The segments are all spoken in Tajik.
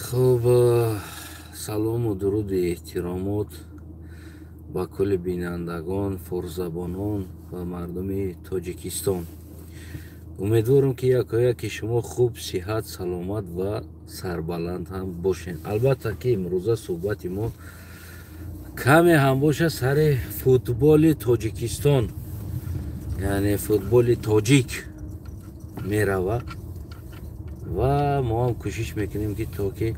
Хуб, салому дуруду эҳтиромот ба кулли бинандагон, форсзабонон ва мардуми Тоҷикистон. Умедворам, ки якояки шумо хуб, сиҳат, саломат ва сарбаланд ҳам бошед. Албатта, ки имрӯза суҳбати мо каме ҳам бошад сари футболи Тоҷикистон, яъне футболи тоҷик меравад ва мо ҳам кӯшиш мекунем, ки то ки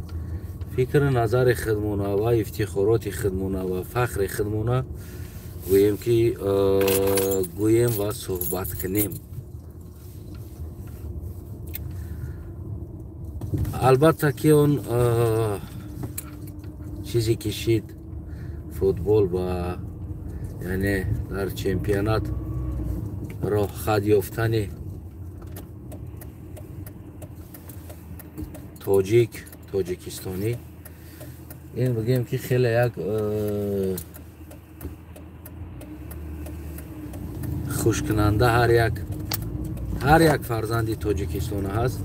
фикру назари худмона ва ифтихороти худмона ва фахри худмона гӯем, ки гӯем ва суҳбат кунем. Албатта, ки он чизе ки шид футбол ба, яъне дар чемпионат роҳхат ёфтани тоҷик, тоҷикистонӣ, ин бигӯем, ки хеле як хушкунанда ҳар як фарзанди тоҷикистона ҳаст.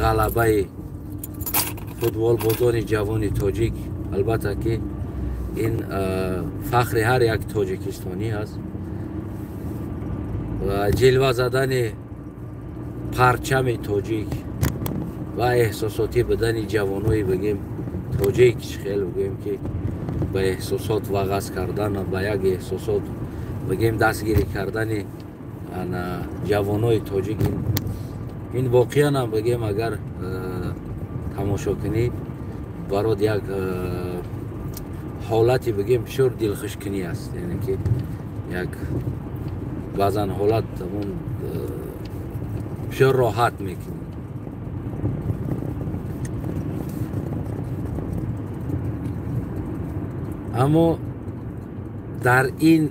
Ғалабаи футболбозони ҷавони тоҷик, албатта, ки ин фахри ҳар як тоҷикистонӣ аст ва ҷилва задани парчами тоҷик ва эҳсосотӣ будани ҷавонои, бигем, тоҷик, хел бигӯем, ки ба эҳсосот вағаз кардан, ба як эҳсосот, бигем, дастгирӣ кардани ҷавонои тоҷик, ин воқеан ҳам, бигем, агар тамошо кунӣ, барод як ҳолати, бигем, бисёр дилхушкунӣ аст. Яъне ки як баъзан ҳолат ҳамон бисёр роҳат мекунӣ. Аммо дар ин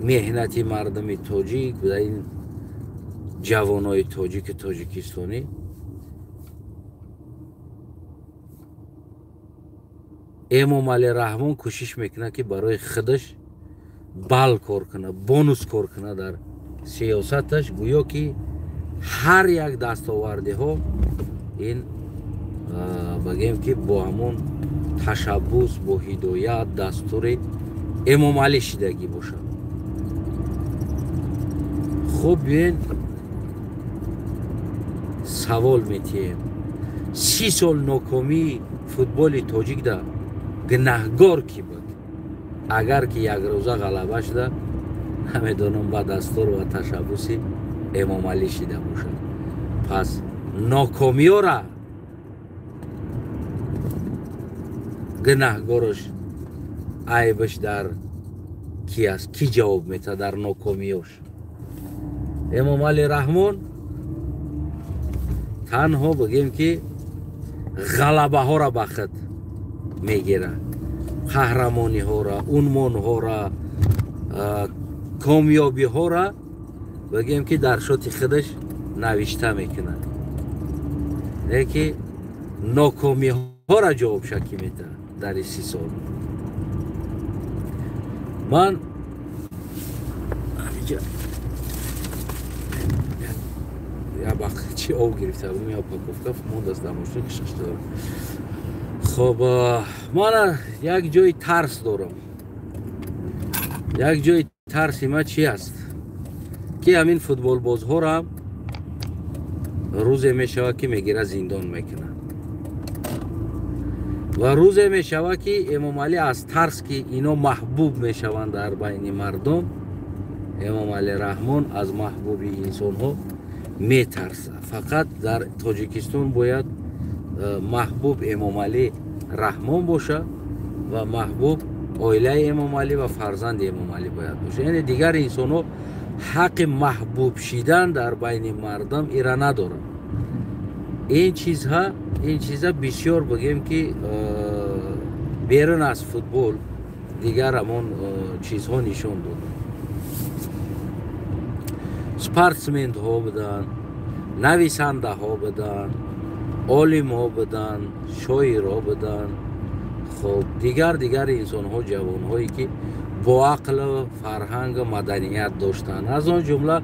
меҳнати мардуми тоҷик, дар ин ҷавонои тоҷики тоҷикистонӣ Эмомалӣ Раҳмон кӯшиш мекунад, ки барои худаш бал кор кунад, бонус кор кунад дар сиёсаташ. Гӯё ки ҳар як дастовардиҳо ин, бигем, ки бо ҳамон ташаббус, бо ҳидоят, дастури Эмомалӣ шидагӣ бошад. Хуб, биёен, савол метиҳем: 30 сол нокомии футболи тоҷикда гунаҳгор кӣ буд? Агар ки якрӯза ғалаба шуда, намедонам, ба дастур ва ташаббуси Эмомалӣ шида бошад, пас нокомиёра гунаҳгорош, айбаш дар ки аст? Кӣ ҷавоб метаҳад дар нокомиёш? Эмомалӣ Раҳмон танҳо, бигем, ки ғалабаҳоро ба худ мегирад, қаҳрамониҳоро, унвонҳоро, комёбиҳоро, бигем, ки дар шоти худаш навишта мекунад, леки нокомиҳоро ҷавобша кӣ метаҳад дар ин 30 сол? Ман як чи об гирифта будам, як упаковка мондааст дар мошина, кишкиш дорам. Хоб, мана як ҷои тарс дорам. Як ҷои тарси ма чи аст? Ки ҳамин футболбозҳоро рӯзе мешавад, ки мегира, зиндон мекунад, ва рӯзе мешавад, ки Эмомалӣ аз тарс, ки ино маҳбуб мешаванд дар байни мардум, Эмомалӣ Раҳмон аз маҳбуби инсонҳо метарсад. Фақат дар Тоҷикистон бояд маҳбуб Эмомалӣ Раҳмон бошад ва маҳбуб оилаи Эмомалӣ ва фарзанди Эмомалӣ бояд бошад. Яъне дигар инсонҳо ҳаққи маҳбуб шидан дар байни мардум ира надоранд. Ин чиза бисёр, бигем, ки берун аз футбол дигар ҳамон чизҳо нишон дод. Спортсменҳо буданд, нависандаҳо буданд, олимҳо буданд, шоирҳо буданд, хоб, дигар инсонҳо, ҷавонҳое, ки бо ақлу фарҳангу маданият доштанд. Аз он ҷумла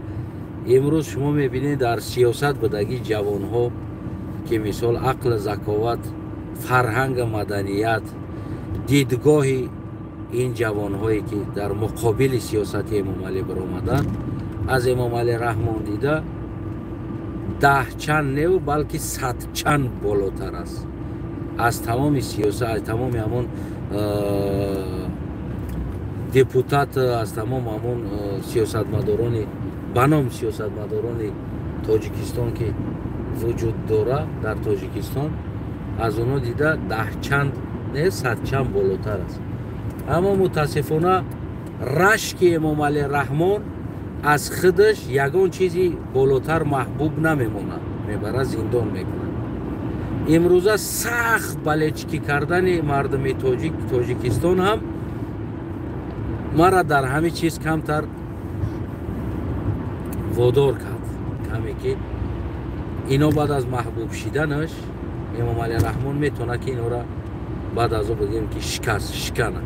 имрӯз шумо мебинед, дар сиёсат будагӣ ҷавонҳо. Ки мисол ақл, заковат, фарҳанга, маданият, дидгоҳи ин ҷавонҳое, ки дар муқобили сиёсати Эмомалӣ баромаданд, аз Эмомалӣ Раҳмон дида даҳчанд неву, балки садчанд болотар аст аз тамоми сиёсат, аз тамоми ҳамон депутат, аз тамоми ҳамон сиёсатмадорони ба ном сиёсатмадорони Тоҷикистон, ки вуҷуд дора дар Тоҷикистон, аз онҳо дида даҳчанд не, садчанд болотар аст. Аммо мутаассифона рашки Эмомалӣ Раҳмон аз худаш ягон чизи болотар маҳбуб намемонад, мебара, зиндон мекунад. Имрӯза сахт балечкӣ кардани мардуми тоҷик Тоҷикистон ҳам мара дар ҳамин чиз камтар водор кард, каме ки ино баъд аз маҳбуб шиданаш Эмомалӣ Раҳмон метавонад, ки инора баъд аз о бигӯем, ки шикаст шикана,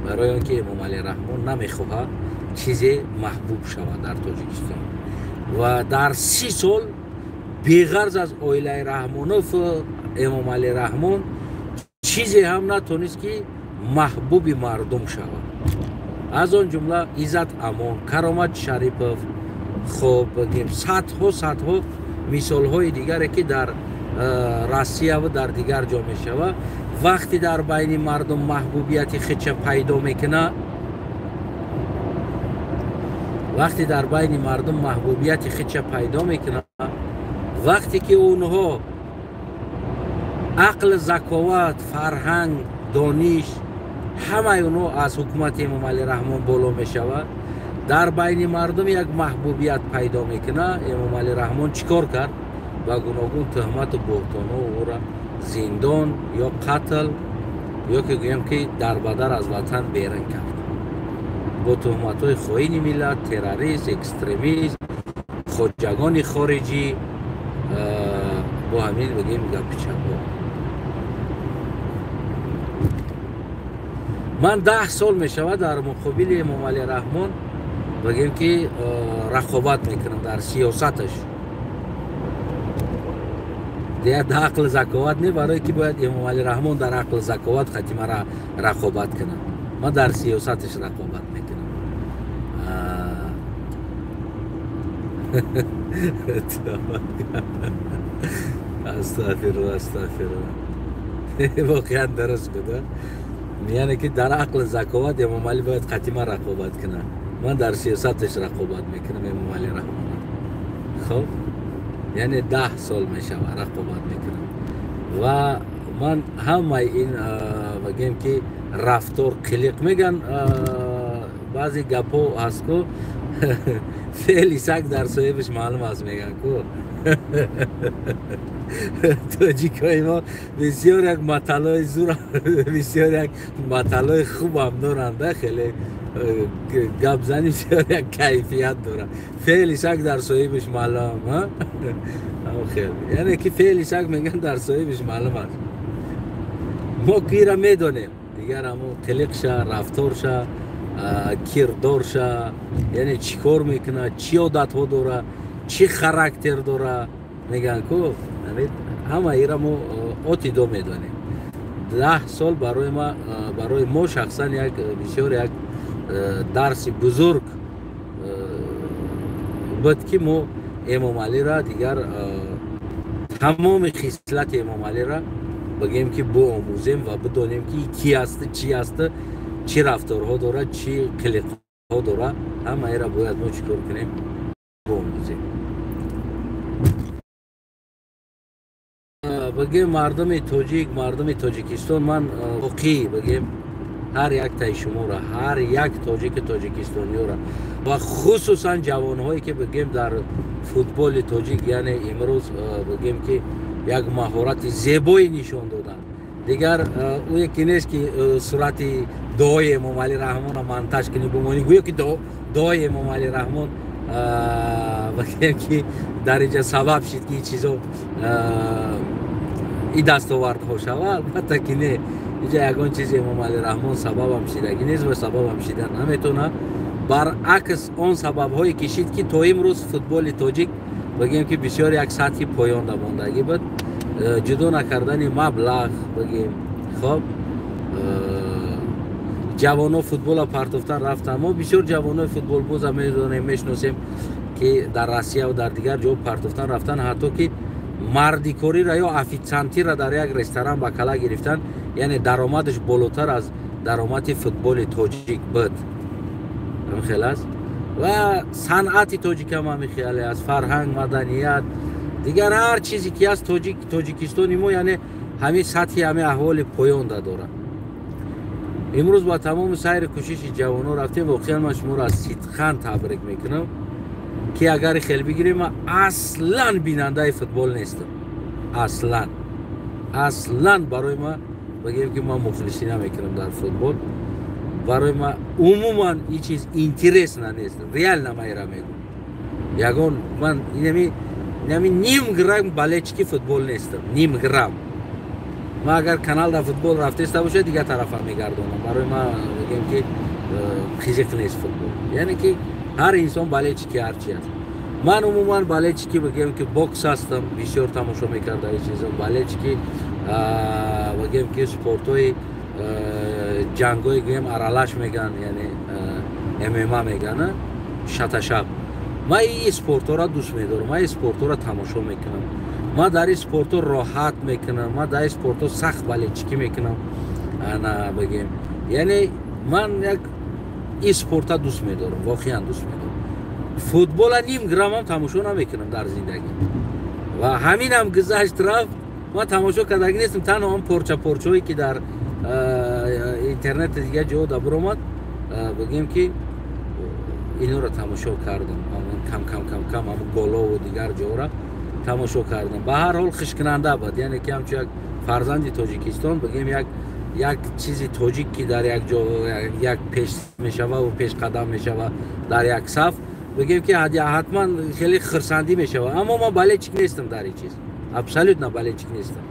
барои он ки Эмомалӣ Раҳмон намехоҳад чизе маҳбуб шавад дар Тоҷикистон. Ва дар 30 сол беғарз аз оилаи Раҳмонов Эмомалӣ Раҳмон чизе ҳам натонист, ки маҳбуби мардум шавад, аз он ҷумла Иззат Амон, Каромат Шарипов, хоб бигем, садҳо садҳо мисолҳои дигаре, ки дар Россияву дар дигар ҷо мешавад. Вақте дар байни мардум маҳбубияти худша пайдо мекунад, вақте дар байни мардум маҳбубияти худша пайдо мекунад, вақте ки онҳо ақл, заковат, фарҳанг, дониш, ҳамаи онҳо аз ҳукумати Эмомалӣ Раҳмон боло мешавад, дар байни мардум як маҳбубият пайдо мекунад. Эмомалӣ Раҳмон чӣ кор кард? Ба гуногун тӯҳмату буҳтонҳо ӯро зиндон ё қатл, ё ки гӯям, ки дарбадар аз ватан берун кард бо тӯҳматҳои хоини миллат, террорист, экстремист, хоҷагони хориҷӣ, бо ҳамин бигем гапичаҳо. Ман 10 сол мешавад дар муқобили Эмомалӣ Раҳмон бигем, ки рақобат мекунам дар сиёсаташ. Дигар дар ақл заковат не, барое ки бояд Эмомалӣ Раҳмон дар ақл заковат хатимара рақобат кунад. Ман дар сиёсаташ рақобат мекунам. Астағфируллоҳ, астағфируллоҳ. Воқеан дуруст буд. Яъне ки дар ақли заковат Эмомалӣ бояд қатима рақобат кунад, ман дар сиёсаташ рақобат мекунам Эмомалӣ Раҳмон. Хоб, яъне 10 сол мешавад рақобат мекунам ва ман ҳамаи ин бигем, ки рафтор, қилиқ меган, баъзе гапҳо ҳаст ку, феъли саг дар соҳибаш маълум аст, меган ку. Тоҷикои мо бисёр як маталҳои зур, бисёр як маталҳои хубам доранд, хеле гапзанӣ бисёр як кайфият дорад. Феъли саг дар соҳибаш маълум, хел яъне ки феъли саг, меган, дар соҳибаш маълум аст. Мо кира медонем, дигар ҳамо қилиқша, рафторша, кирдорша, яъне чӣ кор мекунад, чӣ одатҳо дорад, чӣ характер дорад, мегӯянд ку, ҳама ира мо отидо медонем. 10 сол барои ма, барои мо шахсан як бисёр як дарси бузург буд, ки мо Эмомалиро дигар тамоми хислати Эмомалиро бигем, ки боомӯзем ва бидонем, ки ки аст, чӣ аст, чӣ рафторҳо дорад, чӣ қилиқҳо дорад. Ҳамаиро бояд мо чӣ кор кунем? Боомӯзем. Бигем, мардуми тоҷик, мардуми Тоҷикистон, ман воқеӣ бигем, ҳар яктаи шуморо, ҳар як тоҷики тоҷикистониёро ва хусусан ҷавонҳое, ки бигем, дар футболи тоҷик, яъне имрӯз бигем, ки як маҳорати зебое нишон доданд. Дигар ӯе ки нест, ки сурати дуои Эмомалӣ Раҳмонро монтаж кунӣ, бумонӣ, гӯё ки дуои Эмомалӣ Раҳмон бигем, ки дар инҷа сабаб шид, ки ин чизо, ин дастовардҳо шава. Албатта ки не, инҷа ягон чизи Эмомалӣ Раҳмон сабабам шидагӣ нест ва сабабам шида наметавонад. Баръакс, он сабабҳое ки шид, ки то имрӯз футболи тоҷик Бигем, ки бисёр як сатҳи поёнда мондагӣ буд, ҷудо накардани маблағ, бигем. Хоб, ҷавонҳо футбола партофтан рафтан. Мо бисёр ҷавонҳои футболбоза медонем, мешиносем, ки дар Россияву дар дигар ҷо партофтан рафтан, ҳатто ки мардикориро ё офитсантиро дар як ресторан ба кала гирифтан, яъне даромадаш болотар аз даромади футболи тоҷик буд. Хел аст ва санъати тоҷикам ҳами хеле аст, фарҳанг, маданият, дигар ҳар чизе ки аст, тоҷик, Тоҷикистони мо, яъне ҳамин сатҳи, ҳамин аҳволи поёнда дорад. Имрӯз ба тамоми сайри кӯшиши ҷавонҳо рафтем. Воқеан, ман шуморо аз сидқан табрик мекунам, ки агар хел бигирем, ман аслан бинандаи футбол нестам, аслан, аслан. Барои ман, бигем, ки ман мухлисӣ намекунам дар футбол. Барои ман умуман ин чиз интересно нест. Реально ман ира мегӯм, ягон ман инами ним грамм болельщики футбол нестам, ним грамм. Ман агар канал дар футбол рафтеста бошад, дигар тарафа мегардонам. Барои ман, бигем, ки қизиқ нест футбол. Яъне ки ҳар инсон болельщики ҳарчи аст. Ман умуман болельщики, бигем, ки бокс ҳастам, бисёр тамошо мекарда ин чизо, болельщики, бигем, ки спортҳои ҷангҳои, гӯем, аралаш меган, яъне ММА меган, шаташаб. Ман ин спортҳоро дӯст медорам, ман ин спортҳоро тамошо мекунам, ман дар ин спортҳо роҳат мекунам, ман дар ин спортҳо сахт болельщикӣ мекунам. Ана, бигем, яъне ман як ин спорта дӯст медорам, воқеан дӯст медорам. Футбола ним граммам тамошо намекунам дар зиндагӣ ва ҳаминам гузашт, рафт, ман тамошо кардагӣ нестам. Танҳо он порча порчаҳое ки дар интернети дигар ҷо да биромад, бигем, ки инҳоро тамошо кардам, кам кам, кам кам, ҳамн голову дигар ҷора тамошо кардам. Ба ҳар ҳол, хушкунанда буд, яъне ки ҳамчун як фарзанди Тоҷикистон, бигем, як чизи тоҷик, ки дар як ҷо як пеш мешава пешқадам мешава дар як саф, бигем, ки ҳатман хеле хирсандӣ мешава. Аммо ман болельщик нестам дар ин чиз, абсолютно болельщик нестам.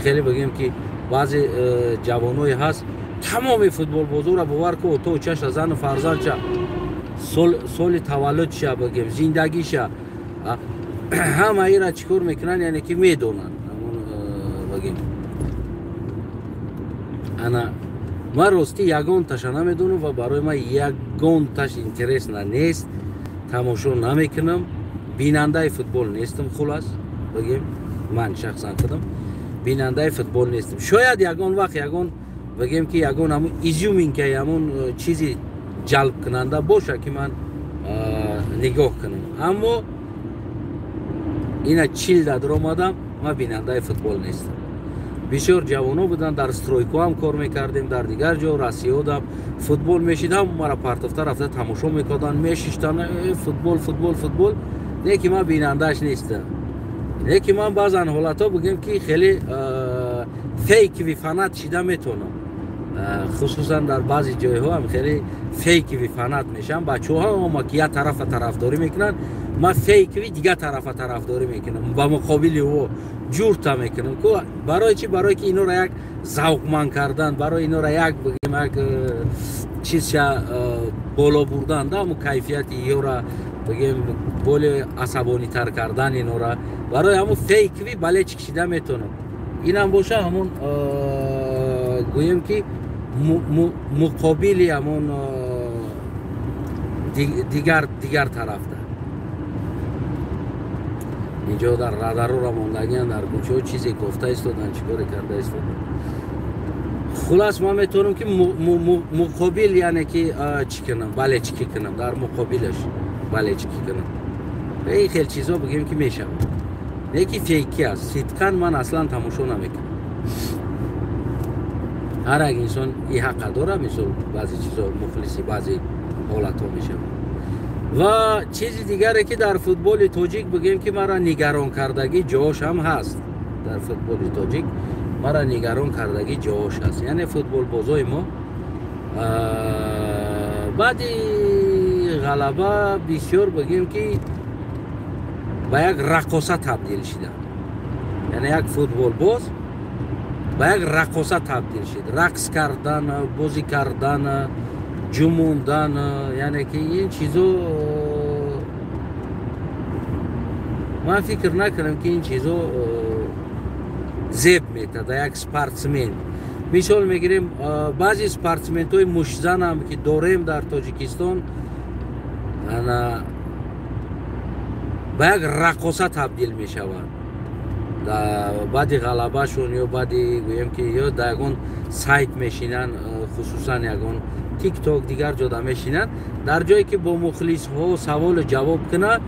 Хеле, бигем, ки баъзе ҷавоное ҳаст, тамоми футболбозоро, бовар ку, то чаша, зану фарзандча, соли таваллудша, бигем, зиндагиша, ҳама ира чӣ кор мекунанд, яъне ки медонанд. Бигем, ана, ман ростӣ ягонташа намедонам ва барои ман ягонташ интересно нест, тамошо намекунам, бинандаи футбол нестам. Хулас, бигем, ман шахсан худам бинандаи футбол нестам. Шояд ягон вақт ягон, бигем, ки ягон ҳамун изюминка, ҳамун чизи ҷалбкунанда боша, ки ман нигоҳ кунам. Аммо ина 40 да даромадам, ман бинандаи футбол нестам. Бисёр ҷавонҳо буданд, дар стройка ҳам кор мекардем, дар дигар ҷо, Россиёдам футбол мешидам, мара партофта рафта тамошо мекарданд, мешиштанд, футбол, футбол, футбол. Не ки ман бинандааш нестам, не ки ман баъзан ҳолатҳо, бигем, ки хеле фейковый фанат шида метавонам, хусусан дар баъзе ҷойҳо ҳам хеле фейковый фанат мешавам. Бачаҳо ома ки як тарафа тарафдорӣ мекунанд, ман фейковый дигар тарафа тарафдорӣ мекунам, ба муқобили ӯ ҷурта мекунам. Барои чи? Барое ки инора як завқманд кардан, барои инора як, бигем, як чизша боло бурдан да, ҳамун кайфияти ёра, бигем, боле асабонитар кардан инора. Барои ҳамун фейковый болельщик шида метавонам. Инам боша, ҳамун гӯем, ки муқобили ҳамун дигар тарафда. Инҷо дар радарора мондагиан, дар кӯчаҳо чизе кофта истодан, чӣ коре карда истодан. Хулас, ман метавонам, ки муқобил, яъне ки чӣ кунам, болельщикӣ кунам, дар муқобилаш болельщикӣ кунам. Ин хел чизо, бигем, ки мешавад, не ки фейкӣ аст. Сидқан ман аслан тамошо намекунам. Ҳар як инсон и ҳаққа дорад, мисол, баъзе чизо мухлиси баъзе ҳолатҳо мешавад. Ва чизи дигаре, ки дар футболи тоҷик, бигем, ки маро нигарон кардагӣ ҷош ҳам ҳаст, дар футболи тоҷик маро нигарон кардагӣ ҷош ҳаст, яъне футболбозои мо баъди ғалаба бисёр, бигем, ки ба як раққоса табдил шида, яъне як футболбоз ба як раққоса табдил шид, рақс кардан, бозӣ кардан, ҷумондан, яъне ки ин чизо. Ман фикр накунам, ки ин чизо зеб метада як спортсмен. Мисол мегирем, баъзе спортсментҳои муштзанам, ки дорем дар Тоҷикистон, ана ба як раққоса табдил мешаванд баъди ғалабашон, ё баъди, гӯем ки, ё дар ягон сайт мешинанд, хусусан ягон Тикток, дигар ҷода мешинанд, дар ҷое ки бо мухлисҳо саволу ҷавоб кунад,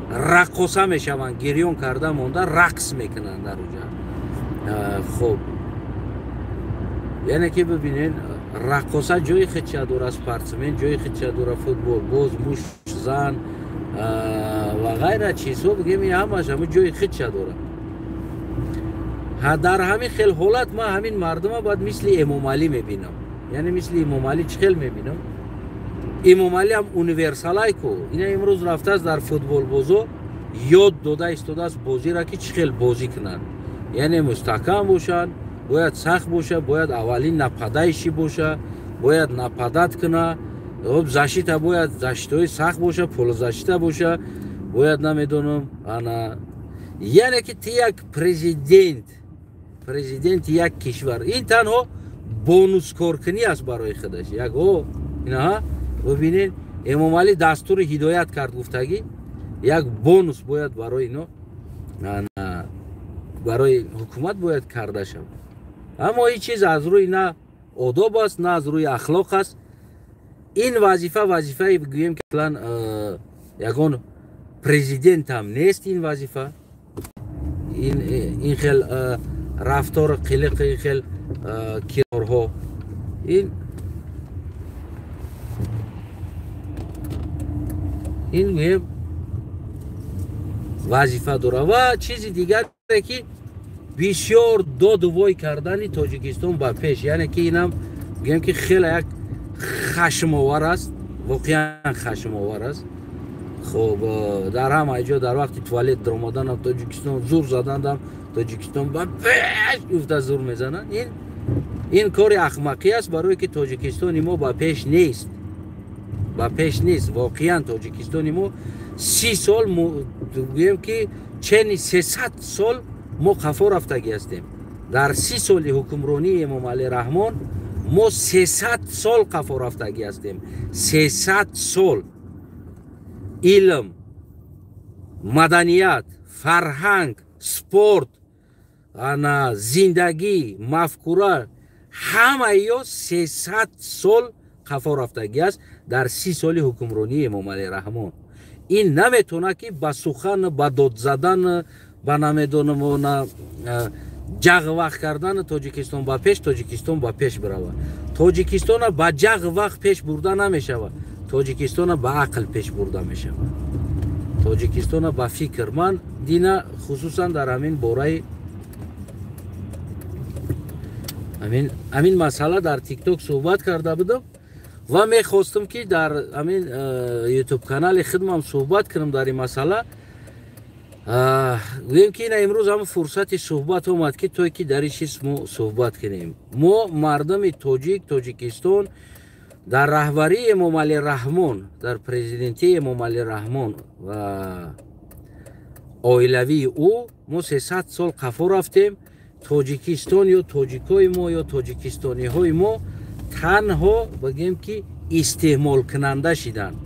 раққоса мешаванд, гирён карда монда рақс мекунанд дар уҷа. Хуб, яъне ки бибинед, раққоса ҷои худша дорад, спортсмен ҷои худша дорад, футболбоз, муштзан ва ғайра чизҳо, бигем, ин ҳамаш ҳама ҷои худша дорад. Дар ҳамин хел ҳолат ман ҳамин мардума бояд мисли Эмомалӣ мебинам. Яъне мисли Эмомалӣ чӣ хел мебинам? Эмомалӣ ҳам универсалай ку, ина имрӯз рафтааст дар футболбозо ёд дода истодааст бозиро, ки чӣ хел бозӣ кунанд, яъне мустаҳкам бошанд, бояд сахт боша, бояд аввалин нападающий боша, бояд нападать куна, защита бояд защитаҳои сахт боша, полузащита боша, бояд, намедонам, ана, яъне ки ти як президенти як кишвар, ин танҳо бонускоркунӣ аст барои худаш. Як о инаҳа бибинед, Эмомалӣ дастури ҳидоят кард гуфтагӣ, як бонус бояд барои ино, барои ҳукумат бояд карда шавад. Аммо ин чиз аз рӯи на одоб аст, на аз рӯи ахлоқ аст. Ин вазифа вазифаи, гӯем ки, аслан ягон президентам нест. Ин вазифа, ин хел рафтору қилиқ, ин хел кирдорҳо, ин гӯем вазифа дорад. Ва чизи дигаре, ки бисёр доду вой кардани Тоҷикистон ба пеш, яъне ки инам, гӯем ки, хеле як хашмовар аст, воқеан хашмовар аст. Хуб, дар ҳама ҷо, дар вақти туалет даромаданам Тоҷикистон зур задандам, Тоҷикистон ба пеш гуфта зур мезананд. Ин кори ахмақӣ аст, барое ки Тоҷикистони мо ба пеш нест, ба пеш нест. Воқеан Тоҷикистони мо 30 сол, гӯем ки, чени 300 сол мо қафо рафтагӣ ҳастем. Дар 30 соли ҳукмронии Эмомалӣ Раҳмон мо 300 сол қафо рафтагӣ ҳастем, 300 сол. Илм, маданият, фарҳанг, спорт, ана зиндагӣ, мафкура, ҳамаё 300 сол қафо рафтагӣ аст дар 30 соли ҳукмронии Эмомалӣ Раҳмон. Ин наметавонад, ки ба сухан, ба дод задан, ба, намедонам, на ҷағвақ кардани Тоҷикистон ба пеш, Тоҷикистон ба пеш биравад. Тоҷикистона ба ҷағвақ пеш бурда намешавад, Тоҷикистона ба ақл пеш бурда мешавад, Тоҷикистона ба фикр. Ман дина хусусан дар ҳамин бораи ҳамин масъала дар Тикток суҳбат карда будам ва мехостам, ки дар ҳамин Ютуб канали худмам суҳбат кунам дар ин масъала. Гӯем ки ина имрӯз ҳам фурсати суҳбат омад, ки той ки дар ин чиз мо суҳбат кунем. Мо мардуми тоҷик, Тоҷикистон дар раҳбарии Эмомалӣ Раҳмон, дар президентии Эмомалӣ Раҳмон ва оилавии ӯ мо 300 сол қафо рафтем. Тоҷикистон ё тоҷикои мо ё тоҷикистониҳои мо танҳо, бигем ки, истеъмолкунанда шиданд,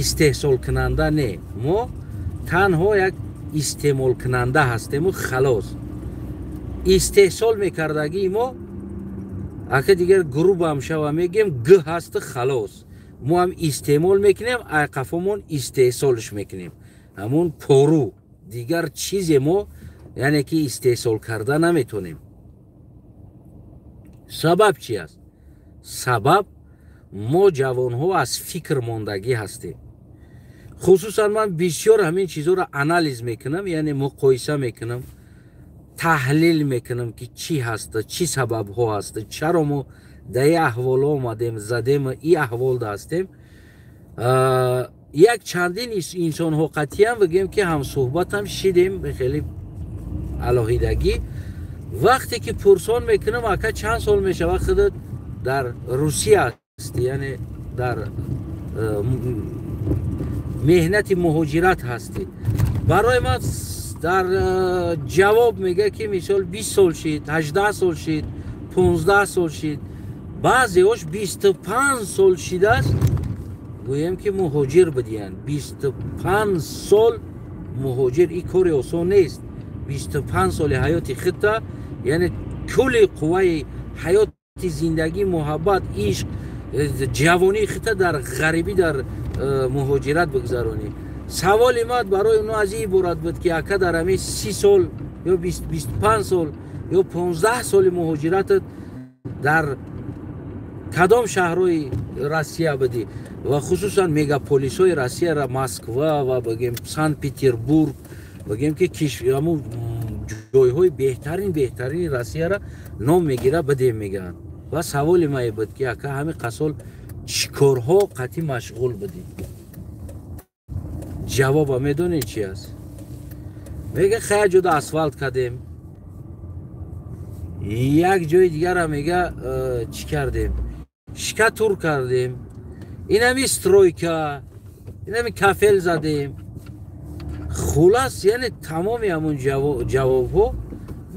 истеҳсолкунанда не. Мо танҳо як истеъмолкунанда ҳастему халос. Истеҳсол мекардагии мо, ака, дигар грубам шава мегем, г ҳасту халос. Мо ҳам истеъмол мекунем, айқафомон истеҳсолш мекунем, ҳамун пору. Дигар чизе мо, яъне ки, истеҳсол карда наметонем. Сабаб чи аст? Сабаб, мо ҷавонҳо аз фикр мондагӣ ҳастем. Хусусан ман бисёр ҳамин чизҳоро анализ мекунам, яъне муқоиса мекунам, таҳлил мекунам, ки чӣ ҳаста, чӣ сабабҳо ҳаста, чаро мо дар и аҳвол омадем, задем, и аҳволда ҳастем. Як чандин инсонҳо қатъиян, бигӯем ки, ҳамсӯҳбатам шидем хеле алоҳидагӣ. Вақте ки пурсон мекунам: «Ака, чанд сол мешавад худат дар Русия ҳастӣ, яъне дар меҳнати муҳоҷират ҳастӣ?» Барои ман аст? Дар ҷавоб мега, ки мисол 20 сол шид, 18 сол шид, 15 сол шид, баъзеош 25 сол шидааст. Гӯем, ки муҳоҷир будиянд 25 сол муҳоҷир. Ин кори осон нест. 25 соли ҳаёти худта, яъне кулли қувваи ҳаёти, зиндагӣ, муҳаббат, ишқ, ҷавонии худта дар ғарибӣ, дар муҳоҷират бигзаронӣ. Саволи ман барои оно аз ин иборат буд, ки ака, дар ҳамин 30 сол ё 25 сол ё 15 соли муҳоҷиратат дар кадом шаҳрҳои Россия будӣ ва хусусан мегаполисҳои Россияра, Москва ва бигем, Санкт Петербург, бигем, ки ҳамун ҷойҳои беҳтарин, беҳтарини Россияра ном мегира бидем мегӯянд. Ва саволи ман буд, ки ака, ҳамин қасол чӣ корҳо қатъӣ машғул будӣ? Ҷавоба медонед чи аст? Мега, хая ҷода асфалт кардем, як ҷои дигара мега, чӣ кардем, штукатур кардем, инами стройка, инами кафел задем. Хулас, яъне тамоми ҳамун ҷавобҳо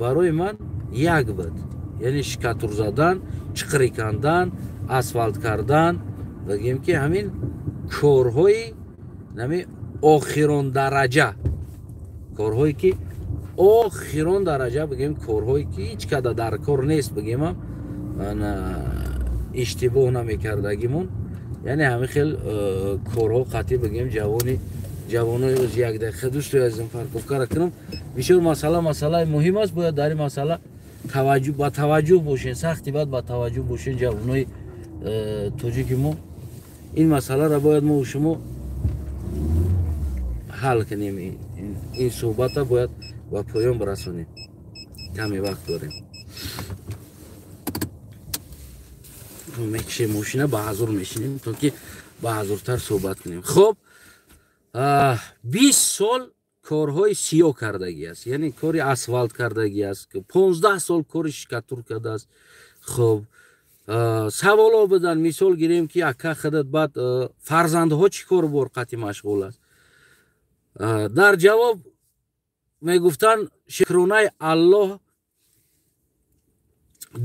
барои ман як буд, яъне штукатур задан, чиқирӣ кандан, асфалт кардан, бигем, ки ҳамин корҳои нами охирон дараҷа, корҳое ки охирон дараҷа, бигем, корҳое ки ҳеҷ када дар кор нест, бигемам, иштибоҳ намекардагимон, яъне ҳамин хел корҳо қатъӣ, бигем, ҷавони ҷавонои оз. Як дақиқа, дӯстои азизам, парковка ра кунам. Бисёр масъала масъалаи муҳим аст, бояд дар ин масъала ба таваҷҷӯҳ бошен, сахти баъд ба таваҷҷӯҳ бошен, ҷавонои тоҷики мо. Ин масъаларо бояд мо шумо ҳал кунем, ин суҳбата бояд ба поён бирасонем. Каме вақт дорем, мекишем мошина, ба ҳазур мешинем, то ки ба ҳазуртар суҳбат кунем. Хуб, 20 сол корҳои сиёҳ кардагӣ аст, яъне кори асфалт кардагӣ аст, 15 сол кори штукатур кардааст. Хуб, саволҳо буданд, мисол гирем, ки ака, худат баъд фарзандҳо чӣ кору бор қатъи машғул аст? Дар ҷавоб мегуфтанд: шукронаи Аллоҳ,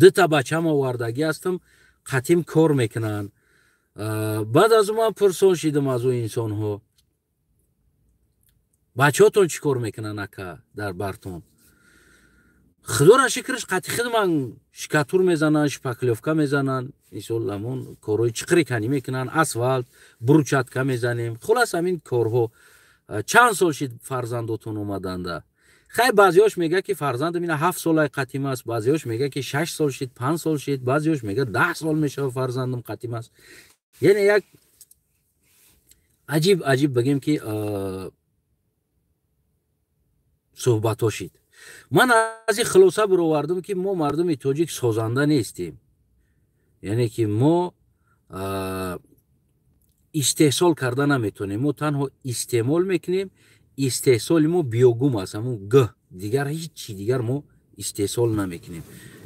дута бачам овардагӣ ҳастам, қатим кор мекунанд. Баъд аз ӯ ман пурсон шидам аз ӯ инсонҳо: бачаҳотон чӣ кор мекунанд, ака, дар бартон? Худоро шукраш, қатъи худ ман штукатур мезананд, шпаклёвка мезананд, мисол, ҳамон корҳои чиқири канӣ мекунанд, асфалт, брусчатка мезанем, хулас, ҳамин корҳо. Чанд сол шид фарзандотон омаданда? Хай, баъзеҳош мега, ки фарзандам ина 7 солаи қатим аст, баъзеҳош мега, ки 6 сол шид, 5 сол шид, баъзеҳош мега, 10 сол мешава фарзандам қатим аст. Яъне як аҷиб аҷиб, бигем, ки суҳбатҳо шид. Ман аз ин хулоса баровардам, ки мо мардуми тоҷик созанда нестем, яъне ки мо истеҳсол карда наметонем, мо танҳо истеъмол мекунем. Истеҳсоли мо биогум аст, ҳамун г, дигар ҳеҷ чи дигар мо истеҳсол намекунем.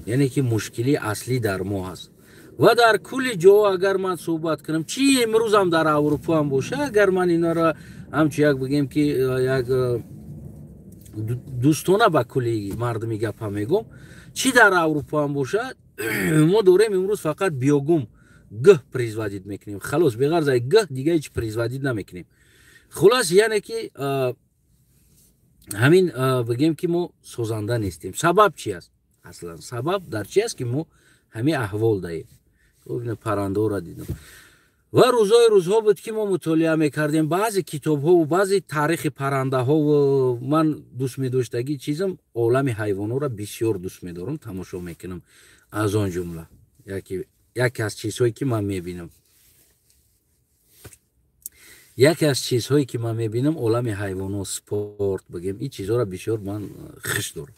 Яъне ки мушкилии аслӣ дар мо ҳаст. Ва дар кулли ҷо агар ман суҳбат кунам, чи имрӯзам дар Аврупоам боша, агар ман инара ҳамчун як, бигем, ки як дӯстона ба кулли мардуми гапа мегӯм, чӣ дар Аврупоам бошад, мо дорем имрӯз фақат биогум г производить мекунем, халос. Беғарз ай г дига ҳеҷ производить намекунем. Хулас, яъне ки ҳамин, бигем, ки мо созанда нестем. Сабаб чи аст? Аслан сабаб дар чи аст, ки мо ҳамин аҳвол даем? Паррандаҳоро дидам. Ва рӯзҳои рӯзҳо буд, ки мо мутолиа мекардем баъзе китобҳову баъзе таърихи паррандаҳову. Ман дӯст медоштагӣ чизам олами ҳайвонҳоро бисёр дӯст медорам, тамошо мекунам. Аз он ҷумла яке аз чизҳое ки ман мебинам, яке аз чизҳое ки ман мебинам, олами ҳайвонот, спорт, бигем, ин чизҳоро бисёр ман хуш дорам.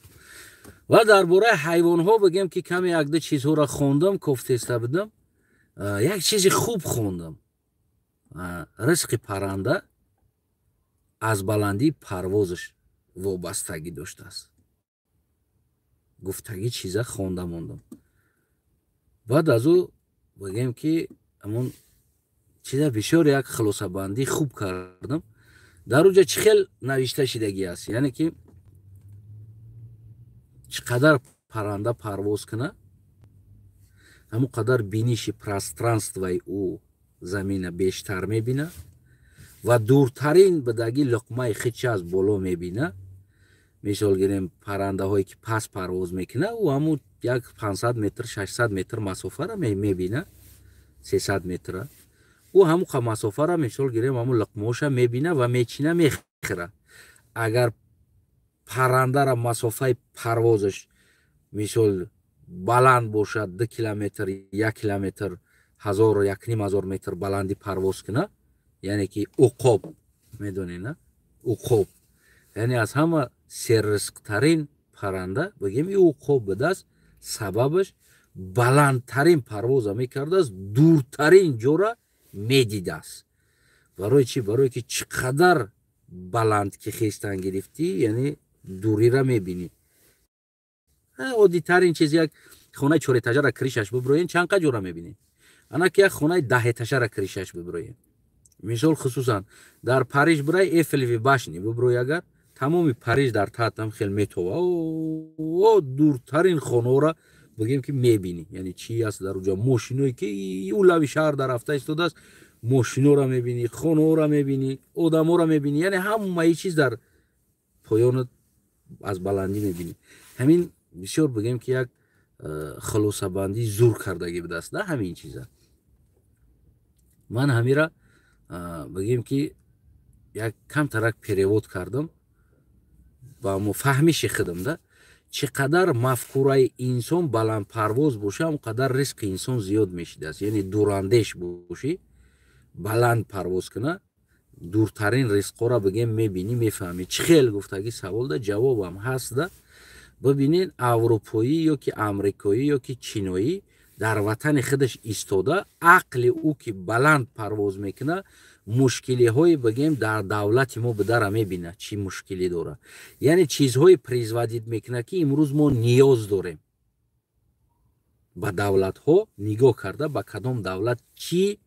Ва дар бораи ҳайвонҳо, бигем, ки каме якду чизҳоро хондам, кофтеста будам, як чизи хуб хондам: ризқи парранда аз баландии парвозаш вобастагӣ доштааст, гуфтагӣ чиза хонда мондам. Баъд аз ӯ, бигем, ки ҳамон чиза бисёр як хулосабандӣ хуб кардам. Дар уҷа чӣ хел навишта шидагӣ аст, яъне ки Чӣ қадар парранда парвоз куна, ҳамон қадар биниши пространствои ӯ замина бештар мебина ва дуртарин бидаги луқмаи хича аз боло мебина. Мисол гирем, паррандаҳое ки паст парвоз мекуна, ӯ ҳамун як 500 метр, 600 метр масофара мебина, 300 метра. Ӯ ҳамун масофара, мисол гирем, ҳамун луқмаоша мебина ва мечина, мехӯра. Агар паррандара масофаи парвозаш, мисол, баланд бошад, 2 километр, 1 километр, 1000, 1500 метр баландӣ парвоз куна, яъне ки уқоб, медонед, уқоб, яъне аз ҳама серризқтарин парранда, бигем, и уқоб будааст. Сабабаш баландтарин парвоза мекардааст, дуртарин ҷора медидааст. Барои чӣ? Барое ки чӣ қадар баланд ки хестан гирифтӣ, яъне дурира мебинӣ. Оддитарин чиз: як хонаи чорэтажара крышаш биброен, чанд қа ҷора мебинед? Ана ки як хонаи 10 этажара крышаш биброен, мисол, хусусан дар Париж бирай, Эйфелеви башни биброй, агар тамоми Париж дар таҳтам хел метова, о дуртарин хонаҳоро, бигем, ки мебинӣ. Яъне чи аст дар уҷа? Мошиное ки ӯ лави шаҳр дар рафта истодааст, мошиноро мебинӣ, хонаҳоро мебинӣ, одаморо мебинӣ, яъне ҳамаи чиз дар поёнат аз баландӣ мебинӣ. Ҳамин бисёр, бигем, ки як хулосабандӣ зур кардагӣ будааст да ҳамин чиза. Ман ҳамира, бигем, ки як камтарак перевод кардам ба фаҳмиши худам да. Чӣ қадар мафкураи инсон баландпарвоз боша, он қадар ризқи инсон зиёд мешидааст. Яъне дурандеш бошӣ, баланд парвоз куна, дуртарин ризқҳоро, бигем, мебинӣ, мефаҳмӣ. Чӣ хел гуфтагӣ саволда ҷавобам ҳаст да. Бибинед, аврупоӣ ё ки амрикоӣ ё ки чиноӣ дар ватани худаш истода, ақли ӯ ки баланд парвоз мекунад, мушкилиҳое, бигем, дар давлати мо бидара мебинад, чӣ мушкилӣ дорад, яъне чизҳое производить мекунад, ки имрӯз мо ниёз дорем. Ба давлатҳо нигоҳ карда, ба кадом давлат чӣ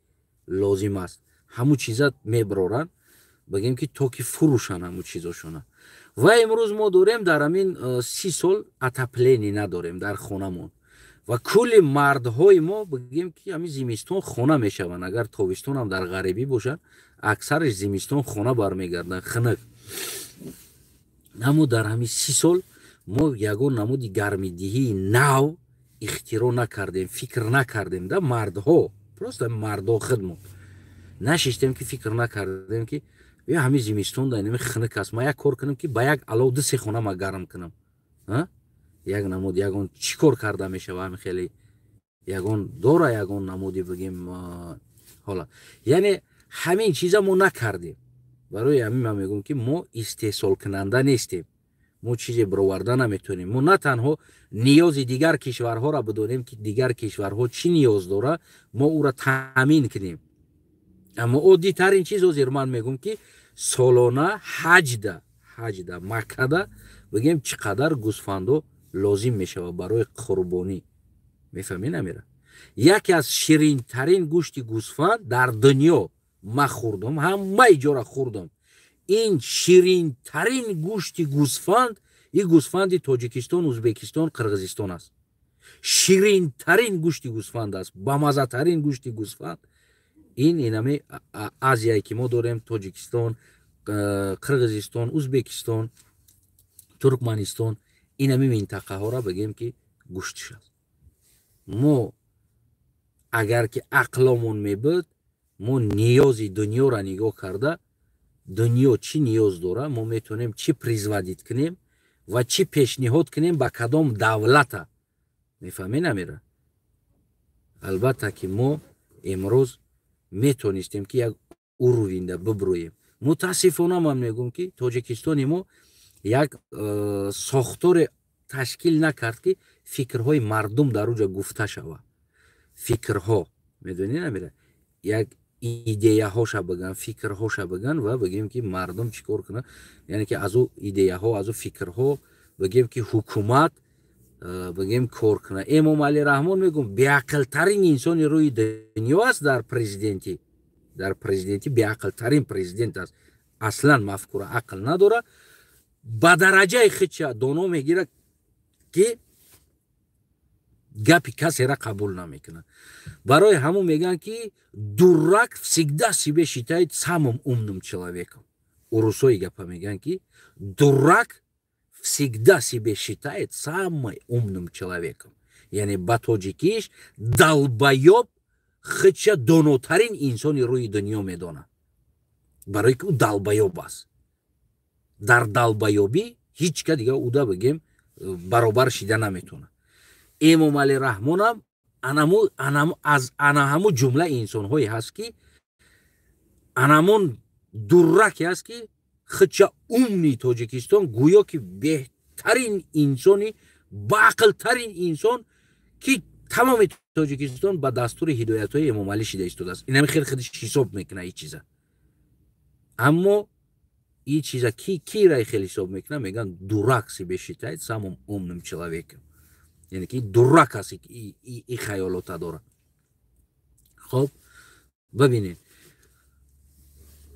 лозим аст, ҳамун чиза мебароранд, бигем, ки то ки фурӯшанд ҳамун чизошона. Ва имрӯз мо дорем дар ҳамин 30 сол отопление надорем дар хонамон ва кулли мардҳои мо, бигем, ки ҳамин зимистон хона мешаванд. Агар тобистонам дар ғарибӣ бошанд, аксараш зимистон хона бармегарданд, хунук. Аммо дар ҳамин 30 сол мо ягон намуди гармидиҳии нав ихтироъ накардем, фикр накардем да. Мардҳо, просто мардҳо худмон нашиштем, ки фикр накардем, ки ё ҳамин зимистон да инами хунук аст, ма як кор кунам, ки ба як алов ду се хона ма гарм кунам. Як намуд, ягон чӣ кор карда мешава, ҳамин хеле ягон дора, ягон намуди, бигем, ҳола. Яъне ҳамин чиза мо накардем. Барои ҳамин ман мегӯям, ки мо истеҳсолкунанда нестем, мо чизе бироварда наметавонем. Мо на танҳо ниёзи дигар кишварҳоро бидонем, ки дигар кишварҳо чӣ ниёз дора, мо ӯро таъмин кунем. Аммо оддитарин чиз ҳозир ман мегӯям, ки солона ҳаҷда Маккада, бигем, чӣ қадар гӯсфандо лозим мешавад барои қурбонӣ, мефаҳмӣ намера? Яке аз ширинтарин гӯшти гӯсфанд дар дунё ма хӯрдам, ҳамаи ҷора хӯрдам, ин ширинтарин гӯшти гӯсфанд и гӯсфанди Тоҷикистон, Ӯзбекистон, Қирғизистон аст. Ширинтарин гӯшти гӯсфанд аст, бамаззатарин гӯшти гӯсфанд ин инами Азияе ки мо дорем: Тоҷикистон, Қирғизистон, Ӯзбекистон, Туркманистон, инами минтақаҳоро, бигем, ки гӯштиш аст. Мо агар ки ақломон мебуд, мо ниёзи дунёро нигоҳ карда, дунё чӣ ниёз дора, мо метавонем чӣ производить кунем ва чӣ пешниҳод кунем ба кадом давлата, мефаҳмӣ намера? Албатта, ки мо имрӯз метонистем, ки як уровеньда биброем. Мутаассифона, ман мегӯм, ки Тоҷикистони мо як сохторе ташкил накард, ки фикрҳои мардум дар уҷа гуфта шавад. Фикрҳо, медонӣ намера, як идеяҳоша биган, фикрҳоша биган ва, бигем, ки мардум чӣ кор кунад, яъне ки аз ӯ идеяҳо, аз ӯ фикрҳо, бигем, ки ҳукумат, бигем, кор кунад. Эмомалӣ Раҳмон, мегӯм, беақлтарин инсони рӯи дунё аст дар президентӣ, беақлтарин президент аст. Аслан мафкура, ақл надорад, ба дараҷаи худша доно мегирад. ки гапи касера қабул намекунад. Барои ҳамун мегӯянд, ки дурак всегда себе считает самым умным человеком. Урусои гапа мегӯянд, ки дурак всегда себе считает самым умным человеком, яъне ба тоҷикиш долбоёб худша донотарин инсони рӯи дунё медонад, барое ки ӯ долбоёб аст. Дар долбоёбӣ ҳеҷ ка дига уда, бигем, баробар шида наметавонад. Эмомалӣ Раҳмонам аз ана ҳамун ҷумла инсонҳое ҳаст, ки анамон дурак е аст, ки худша умный Тоҷикистон, гӯё ки беҳтарин инсони, баақлтарин инсон, ки тамоми Тоҷикистон ба дастури ҳидоятҳои Эмомалӣ шида истодааст. Инами хел худаш ҳисоб мекунад ин чиза. Аммо ин чиза ки кира хел ҳисоб мекунад? Мегӯянд, дурак себе считает самым умным человеком, яъне ки дурак аст, и хаёлота дорад. Хоб, бибинед,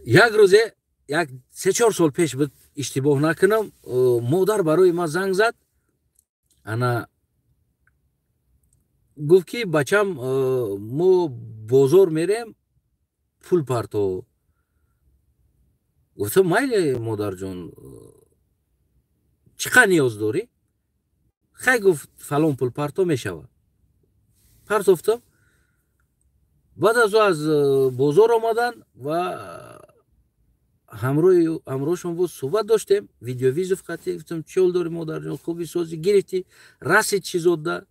як рӯзе, як 3-4 сол пеш буд, иштибоҳ накунам, модар барои ман занг зад. Ана гуфт, ки бачам, мо бозор мерем, пул парто. Гуфтам: майли, модарҷон, чӣ қадр ниёз дорӣ? Хай, гуфт, фалон пул парто мешавад. Партофтам. Баъд аз ӯ аз бозор омадан ва ҳамроҳшон буд, суҳбат доштем, видеовызов қатӣ. Гуфтам: чӣ ҳол дорӣ, модарҷон, хуби, созӣ? Гирифтӣ, расид, чизода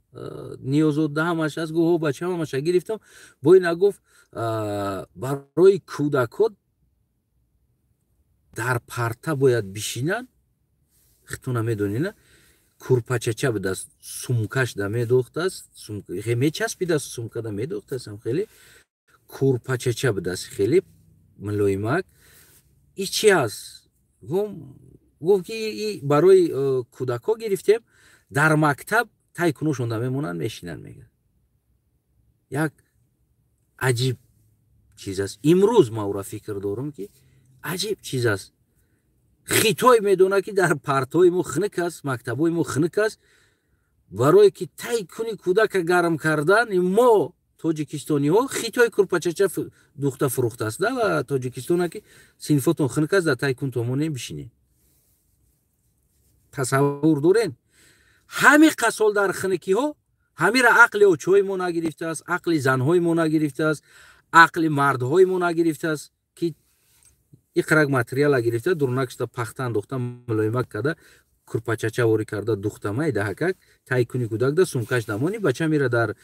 ниёзода ҳамаш аст? Гуфт: ҳо, бачам, ҳамаша гирифтам. Бо ина гуфт, барои кӯдакҳо дар парта бояд бишинанд, хитуна медонина, курпачача будааст, сумкаш да медохтааст, мечаспидааст, сумкада медохтааст, хеле курпачача будааст, хеле мулоимак. И чи аст? Гуфт, ки барои кӯдакҳо гирифтем, дар мактаб тай кунушонда мемонанд, мешинанд. Мегӯяд, як аҷиб чиз аст. Имрӯз ма ӯра фикр дорам, ки аҷиб чиз аст. Хитой медонад, ки дар партои мо хунук аст, мактабҳои мо хунук аст, барое ки тай куни кӯдака гарм кардан, мо тоҷикистониҳо хитой курпачача духта фурӯхтааст да ва Тоҷикистона, ки синфотон хунук аст, дар тай кун томоне бишинед. Тасаввур дорен, ҳами қасол дар хунукиҳо ҳамира ақли очҳои мо нагирифтааст, ақли занҳои мо нагирифтааст, ақли мардҳои мо нагирифтааст, ки иқрак материала гирифта, дурнакшта пахта андохта, мулоимак карда, курпачача ворӣ карда, духта майдаҳакак тай куни кӯдак да сумкаш дамони, бача мера дар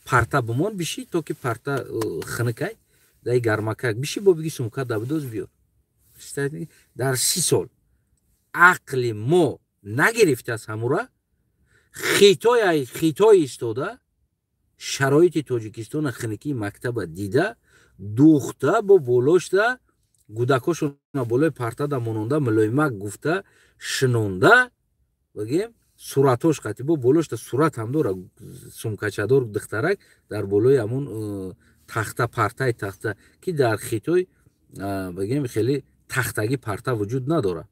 парта бимон, биши, то ки парта хунукай, даи гармакак биши, бо биги сумка дабидоз биёр. Дар 30 сол ақли мо нагирифтааст ҳамура. Хитой, хитой истода, шароити Тоҷикистона, хунукии мактаба дида, духта, бо болошта гудакошона болои партада мононда, мулоимак гуфта шинонда, бигем, суратош қати бо болошта сурат ҳам дора, сумкачадор духтарак дар болои ҳамун тахта, партаи тахта, ки дар Хитой, бигем, хеле тахтагӣ парта вуҷуд надорад.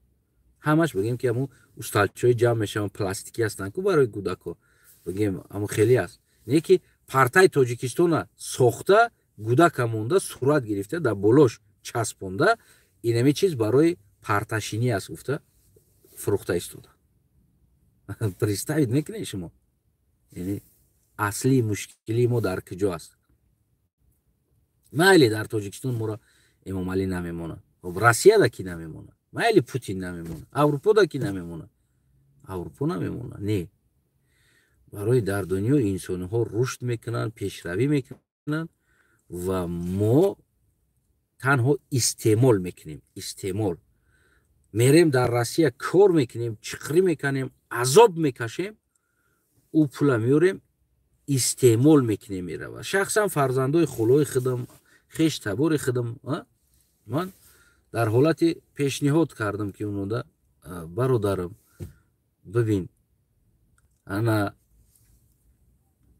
Ҳамаш, бигем, ки ҳамун усталчаҳои ҷамъ мешаванд, пластикӣ ҳастанд ку барои кӯдакҳо, бигем, ҳамун хеле аст. Не ки партаи Тоҷикистона сохта, гудака монда, сурат гирифта, дар болош часпонда, инами чиз барои парташинӣ аст гуфта фурӯхта истода. Представить мекунед шумо, яъне аслии мушкилии мо дар куҷо аст? Майли, дар Тоҷикистон моро Эмомалӣ намемонад, Россияда ки намемонад, майли, Путин намемонад, Аврупода ки намемонад, Аврупо намемонад. Не, барои дар дунё инсонҳо рушд мекунанд, пешравӣ мекунанд ва мо танҳо истеъмол мекунем, истеъмол. Мерем дар Россия кор мекунем, чиқрӣ мекунем, азоб мекашем, ӯ пула меорем, истеъмол мекунем, мерава. Шахсан фарзандои хулои худам, хеш табори худам, ман дар ҳолати пешниҳод кардам, ки унода: бародарам, бибин, ана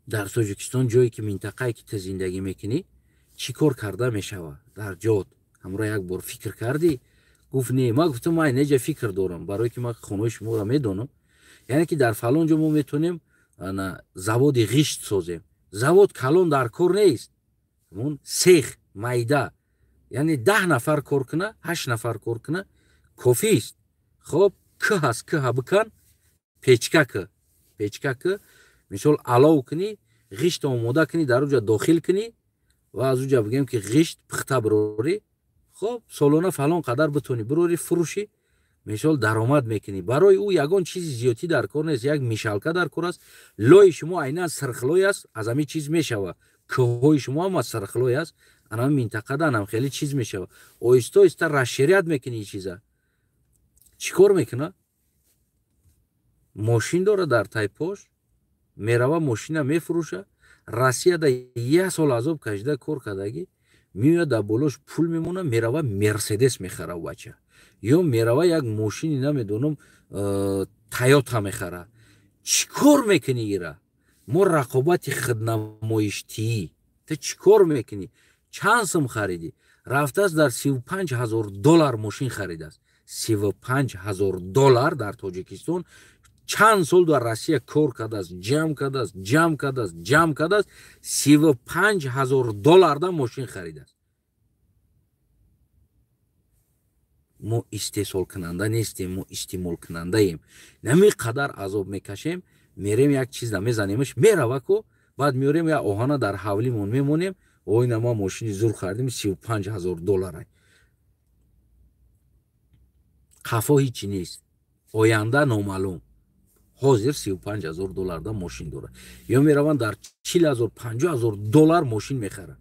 дар Тоҷикистон, ҷое ки, минтақае ки ту зиндагӣ мекунӣ, чӣ кор карда мешавад дар ҷот? Ҳамро як бор фикр кардӣ? Гуфт: не. Ман гуфтам: ман неҷа фикр дорам, барое ки ман хонаи шуморо медонам. Яъне ки дар фалон ҷо мо метавонем заводи ғишт созем. Завод калон дар кор нест, ҳамон сех майда, яъне 10 нафар кор куна, 8 нафар кор куна, кофист. Хоб, кӯ ҳаст, кӯҳа бикан, печка кӯ, печка кӯ, мисол алов кунӣ, ғишт омода кунӣ, дар уҷа дохил кунӣ ва аз уҷа бигем ки ғишт пухта бирорӣ. Хоб, солона фалон қадар битонӣ бирорӣ, фурӯшӣ, мисол даромад мекунӣ. Барои ӯ ягон чизи зиёдтӣ дар кор нест, як мешалка дар кор аст. Лои шумо айнан сирхлой аст, аз ҳамин чиз мешавад. Кӯҳҳои шумо ҳам аз сирхлой аст, анам минтақада анам хеле чиз мешавад. Оҳиста оҳиста расширять мекунӣ ин чиза. Чӣ кор мекуна? Мошин дора дар тай пош, мерава мошина мефурӯша. Россияда як сол азоб кашида кор кардагӣ, меояд дар болош пул мемона, мерава Мерседес мехара бача, ё мерава як мошини намедонам Тойота мехара. Чӣ кор мекунӣ ира? Мо рақобати худнамоиштиӣ. Ту чӣ кор мекунӣ? Чанд сум харидӣ? Рафтааст дар 35 ҳазор доллар мошин харидааст. 35 ҳазор доллар дар Тоҷикистон. Чанд сол дар Россия кор кардааст, ҷамъ кардааст, ҷамъ кардааст, ҷамъ кардааст, 35 ҳазор долларда мошин харидааст. Мо истеҳсолкунанда нестем, мо истеъмолкунандаем. Нами қадар азоб мекашем, мерем як чиз мезанемш, мерава ку, баъд меорем як оҳана дар ҳавлимон мемонем. Ой, на ма мошини зур харидем, 35 ҳазор доллара. Қафо ҳичи нест, оянда номаълум. Ҳозир 35 ҳазор долларда мошин дорад. Ё мераванд дар 40 ҳазор, 50 ҳазор доллар мошин мехаранд.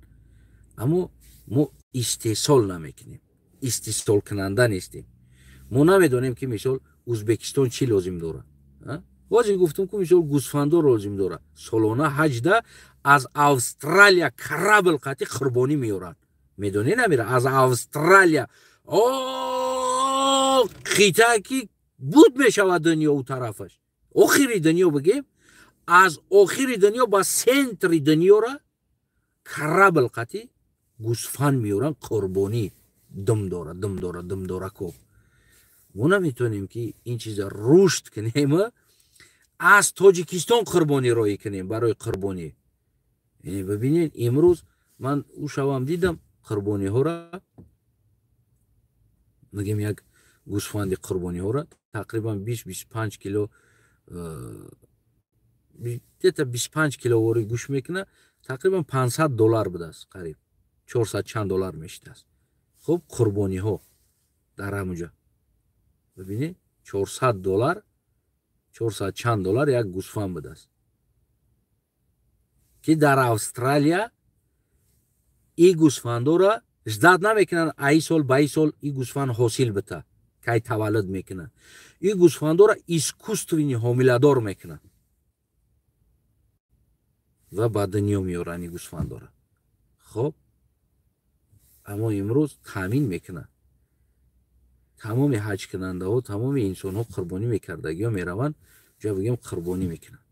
Аммо мо истеҳсол намекунем, истеҳсолкунанда нестем. Мо намедонем ки мисол Ӯзбекистон чӣ лозим дорад. Ҳозир гуфтум ку мисол гӯсфандор лозим дорад. Солона ҳаҷда аз Австралия корабль қати қурбонӣ меоранд. Медонӣ намира аз Австралия о қита ки буд мешавад дунё ӯ тарафаш. Охири дунё бигем, аз охири дунё ба центри дунёра корабль қати гӯсфанд меоранд қурбонӣ. Дум дора, дум дора, дум дора ко. Мо наметавонем ки ин чиза рушд кунем, аз Тоҷикистон қурбонӣ роҳӣ кунем барои қурбонӣ. Бибинед, имрӯз ман ӯ шавам дидам қурбониҳоро, мегем як гӯсфанди қурбониҳоро тақрибан 20-25 кило, где-то 25 кило ворӣ гӯш мекуна, тақрибан 500 доллар будааст, қариб 400 чанд доллар мешидааст. Хуб, қурбониҳо дар ҳамуҷа бибинед, 400 доллар, 400 чанд доллар як гӯсфанд будааст, ки дар Австралия и гӯсфандора ждать намекунанд, ай сол ба ай сол и гӯсфанд ҳосил бита, кай таваллуд мекунанд. И гӯсфандора искусственный ҳомиладор мекунанд ва ба дунё меоранд и гӯсфандора. Хоб, аммо имрӯз таъмин мекунанд. Тамоми ҳаҷкунандаҳо, тамоми инсонҳо қурбонӣ мекардагиҳо мераванд, ҷо бигем қурбонӣ мекунанд.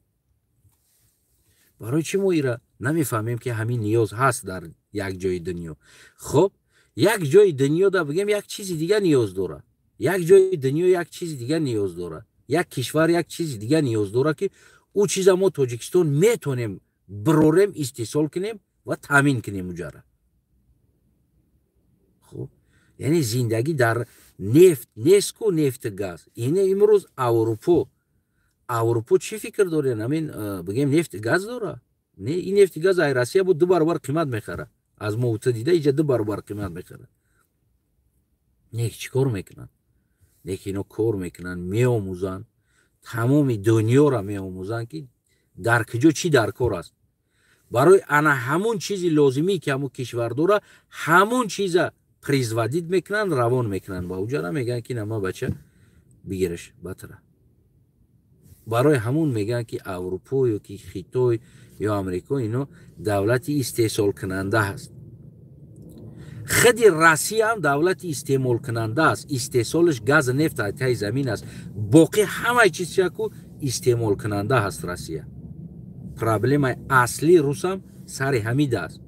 Барои чӣ мо ира намефаҳмем ки ҳамин ниёз ҳаст дар як ҷои дунё? Хоб, як ҷои дунё да бигем як чизи дига ниёз дорад, як ҷои дунё як чизи дига ниёз дорад, як кишвар як чизи дига ниёз дорад, ки ӯ чиза мо Тоҷикистон метавонем бирорем, истеҳсол кунем ва таъмин кунем уҷара. Хоб, яъне зиндагӣ дар нефт нест ку, нефти газ. Ин имрӯз Аврупо чӣ фикр дорен? Ҳамин бигем нефти газ дора? Не, ин нефти газ ай Россия буд 2 баробар қимат мехара. Аз мо ута дида иҷа 2 баробар қимат мехара. Не, чӣ кор мекунанд? Не, ки ино кор мекунанд, меомӯзанд, тамоми дунёро меомӯзанд, ки дар куҷо чӣ дар кор аст. Барои ана ҳамун чизи лозимӣ ки ҳамун кишвар дора, ҳамун чиза производить мекунанд, равон мекунанд ба уҷара, мегӯянд ки нама бача бигираш батра. Барои ҳамун мегӯянд ки Аврупо ё ки Хитой ё Амрико ино давлати истеҳсолкунанда ҳаст. Худи Россия ҳам давлати истеъмолкунанда аст. Истеҳсолаш газ, нефт таи замин аст. Боқӣ ҳамаи чиз чаку истеъмолкунанда ҳаст Россия. Проблемаи аслии русам сари ҳамида аст.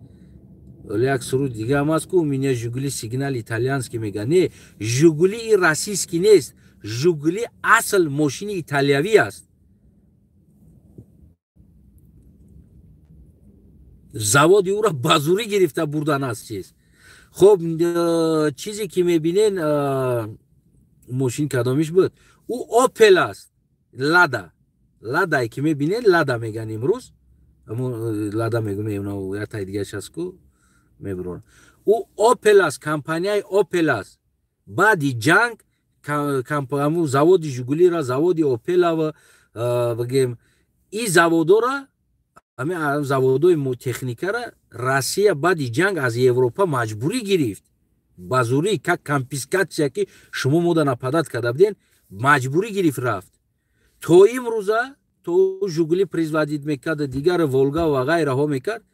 Вале як суруд дига ҳам аст ку, у меня Жигули сигнал итальянский мега. Не, Жигули и российский нест. Жигули асл мошини италиявӣ аст. Заводи ӯро ба зурӣ гирифта бурдан аз чиз. Хоб, чизе ки мебинен, мошин кадомиш буд, ӯ Опел аст. Лада, Ладае ки мебинен, Лада меган имрӯз, Лада мегум, яктай дигараш аст ку мебурон, ӯ Опел аст, компанияи Опел аст. Баъди ҷанг заводи Жигулира, заводи Опелава, бигем, и заводора, ҳамин заводои техникара Россия баъди ҷанг аз Европа маҷбурӣ гирифт, ба зурӣ, как конфискация, ки шумо мода нападать карда буден, маҷбурӣ гирифт, рафт. То имрӯза то Жигули производить мекард, дигар Волга ва ғайраҳо мекард,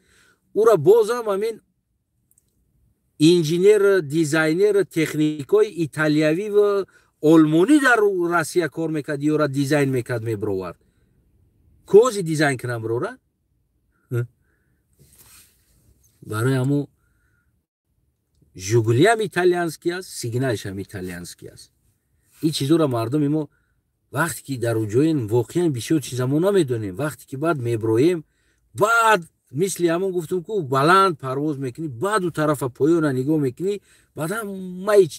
ӯра бозам ҳамин инженер, дизайнер, техникҳои италиявӣ ва олмонӣ дар Россия кор мекард, ёра дизайн мекард, мебировард. Кози дизайн кунам бирора. Барои ҳамо Жигулиам итальянский аст, сигналшам итальянский аст. Ин чизоро мардуми мо вақте ки дар уҷоем, воқеан бисёр чиза мо намедонем. Вақте ки баъд меброем, баъд мисли ҳамон гуфтум ку, баланд парвоз мекунӣ, баъду тарафа поёна нигоҳ мекунӣ, баъд ҳамаи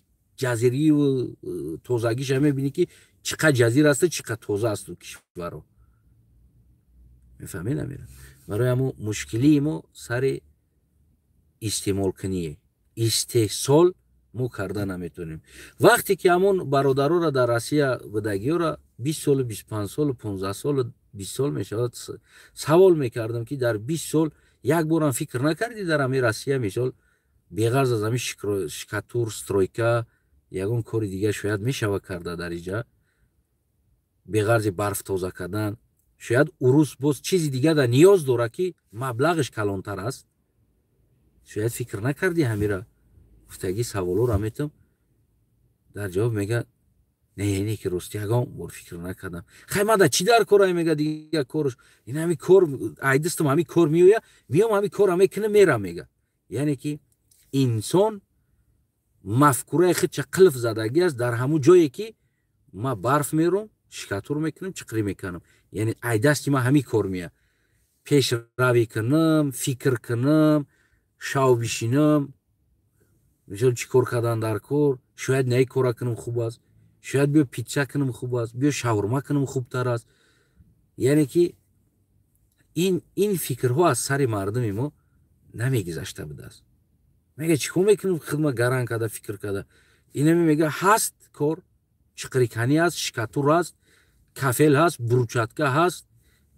ҷазирию тозагиша мебинӣ, ки чӣ қадр ҷазир асту чӣ қадр тоза асту кишварро. Мефаҳмед, амира? Барои ҳамо мушкилии мо сари истеъмолкуние, истеҳсол мо карда наметонем. Вақте ки ҳамон бародароро дар Россия будагиёра 20 солу, 25 солу, 15 солу, 20 сол мешавад, савол мекардам, ки дар 20 сол як борам фикр накардӣ дар ҳамин Россия, мисол, беғарз аз ҳамин штукатур, стройка, ягон кори дигар шояд мешава карда дар иҷа, беғарзи барф тоза кардан? Шояд урус боз чизи дигар дар ниёз дорад, ки маблағаш калонтар аст. Шояд фикр накардӣ ҳамира? Гуфтагӣ саволоро метам, дар ҷавоб мега: «Не, не, ки рости ягон бор фикр накардам». Хай, мада чӣ дар корай, мега, дига корш ин ҳами кор айдистам, ҳами кор меоя, меом, ҳами кора мекунам, мерам, мега. Яъне ки инсон мафкураи худча қилф задагӣ аст дар ҳамун ҷое, ки ма барф мером, штукатур мекунам, чиқрӣ мекунам, яъне айдасти ма ҳамин кор мея. Пешравӣ кунам, фикр кунам, шав бишинам, мисол, чӣ кор кардан дар кор, шояд наи кора кунам хуб аст, шояд биё питса кунам хуб аст, биё шаурма кунам хубтар аст. Яъне ки ин фикрҳо аз сари мардуми мо намегузашта будааст. Мега: «Чӣ кор мекунам?» Хидма гаран карда, фикр карда, инами мега: «Ҳаст кор, чиқриканӣ аст, штукатур аст, кафел ҳаст, брусчатка ҳаст,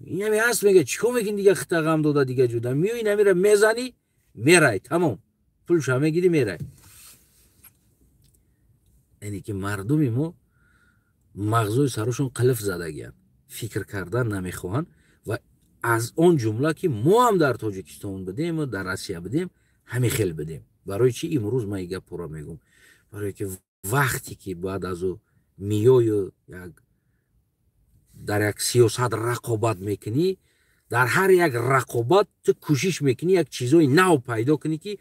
инами ҳаст». Мега: «Чӣ кор мекунӣ дига?» Хита ғам дода, дига ҷуда меои, инамира мезанӣ, мерай, тамом, пулша мегирӣ, мерай. Яъне ки мардуми мо мағзои сарошон қилф задагианд, фикр кардан намехоҳанд. Ва аз он ҷумла ки мо ҳам дар Тоҷикистон будем, дар Россия будем, ҳамин хел будем. Барои чӣ имрӯз ман и гапҳоро мегӯм? Барое ки вақте ки баъд аз ӯ меёю як дар як сиёсат рақобат мекунӣ, дар ҳар як рақобат ту кӯшиш мекунӣ як чизои нав пайдо кунӣ, ки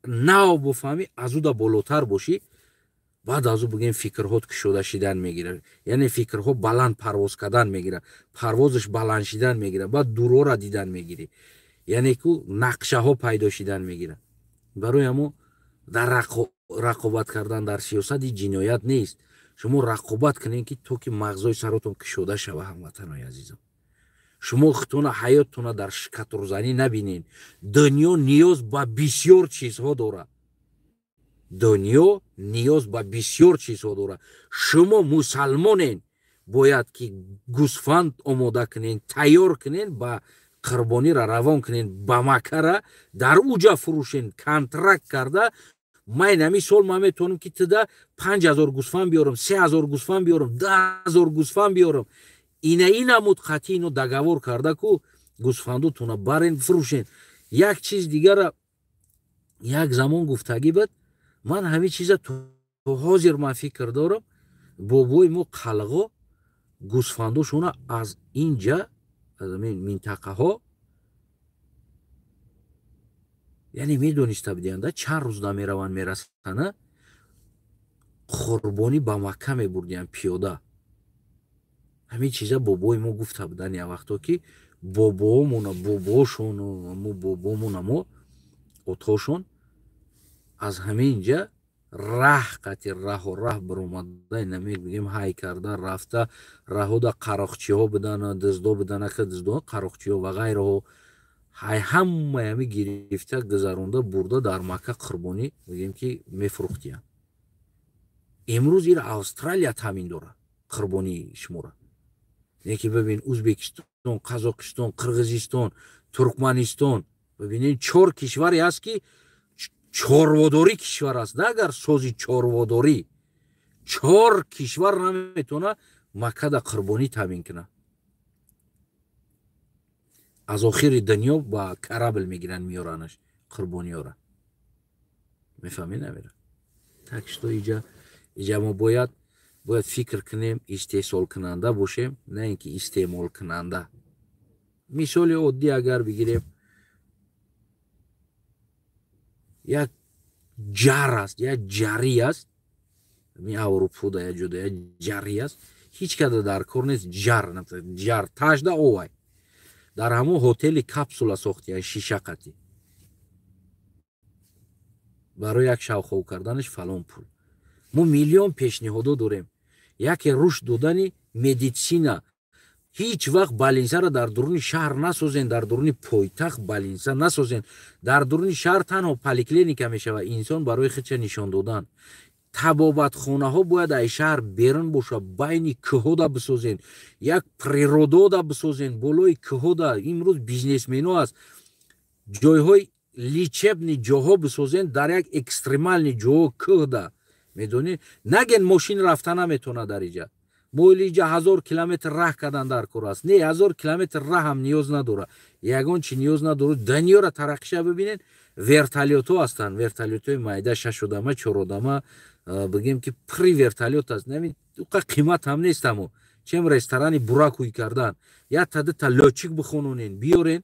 нав буфаҳмӣ, аз ӯ да болотар бошӣ. Баъд аз ӯ, бигем, фикрҳо кушода шидан мегирад, яъне фикрҳо баланд парвоз кардан мегирад, парвозаш баланд шидан мегирад, баъд дурора дидан мегирӣ, яъне ку нақшаҳо пайдо шидан мегирад. Барои ҳамо дар рақобат кардан дар сиёсат ҷиноят нест. Шумо рақобат кунед, ки то ки мағзои саротон кушода шава. Ҳамватанои азизам, шумо худтона, ҳаёттона дар штукатурзанӣ набинед. Дунё ниёз ба бисёр чизҳо дорад, дунё ниёз ба бисёр чизҳо дорад. Шумо мусалмонен, бояд ки гӯсфанд омода кунен, тайёр кунен, ба қурбонира равон кунен, ба Маккара, дар уҷа фурӯшен, контракт карда. Ман ҳамин сол ман метавонам, ки туда 5000 гӯсфанд биёрам, 3000 гӯсфанд биёрам, 10 000 гӯсфанд биёрам. Ина инамуд қатъи ино договор карда ку гӯсфандотуна барен, фурӯшен. Як чиз дигара як замон гуфтагӣ буд, ман ҳамин чиза то ҳозир ман фикр дорам. Бобои мо қалғо гӯсфандошона аз инҷа, аз ҳамин минтақаҳо, яъне медониста будианда, чанд рӯз намераванд, мерасана, қурбонӣ ба Макка мебурдиянд пиёда. Ҳамин чиза бобои мо гуфта будан як вақто, ки бобоомона, бобошону мо, бобомона, мо отошон аз ҳамин ҷа раҳ қати раҳу раҳ биромада, намегӯем, ҳай карда рафта, раҳода қароқчиҳо будан, дуздо будан, ака, дуздо, қароқчиҳо ва ғайраҳо, ҳай ҳамаи ҳами гирифта, гузаронда, бурда, дар Макка қурбонӣ, мегӯем, ки мефурӯхтиянд. Имрӯз ира Австралия таъмин дорад қурбонии шуморо. Не ки бибин, Узбекистон, Қазоқистон, Қирғизистон, Туркманистон, бибинед, чор кишваре ҳаст, ки чорводорӣ кишвар аст. На, агар сози чорводорӣ, чор кишвар наметавона Маккада қурбонӣ таъмин кунад. Аз охири дунё ба корабль мегиранд, меёранаш қурбониёра. Мефаҳмед, намера? Так что иҷа мо бояд фикр кунем, истеҳсолкунанда бошем, на ин ки истеъмолкунанда. Мисоли оддӣ агар бигирем, як ҷар аст, як ҷарӣ аст, ми Аврупода як ҷода як ҷарӣ аст, ҳеҷ када дар кор нест. Ҷар, ҷар тажда овай, дар ҳамон ҳотели капсула сохтиян, шиша қатӣ, барои як шавхов карданаш фалон пул. Мо миллион пешниҳодо дорем. Яке рушд додани медитсина. Ҳеҷ вақт больница ро дар дуруни шаҳр насозен, дар дуруни пойтахт больница насозен. Дар дуруни шаҳр танҳо поликлиника мешавад, инсон барои худша нишон додан. Табобатхонаҳо бояд ай шаҳр берун боша, байни кӯҳода бисозен, як природа да бисозен, болои кӯҳода. Имрӯз бизнесмено аст, ҷойҳои лечебный ҷоҳо бисозен дар як экстремальный ҷоҳо, кӯҳда. Медонӣ, наген, мошин рафта наметавонад дар иҷа. Моили иҷа 1000 километр раҳ кардан дар кор аст. Не, 1000 километр раҳ ҳам ниёз надорад, ягон чи ниёз надорад. Дунёра тараққиша бибинед, вертолётҳо ҳастанд, вертолётҳои майда, шашодама, чородама, бигем, ки при вертолёт аст, уқа қимат ҳам нест. Амо чем ресторани буракуй кардан, як та дута лётчик бихононен, биёрен,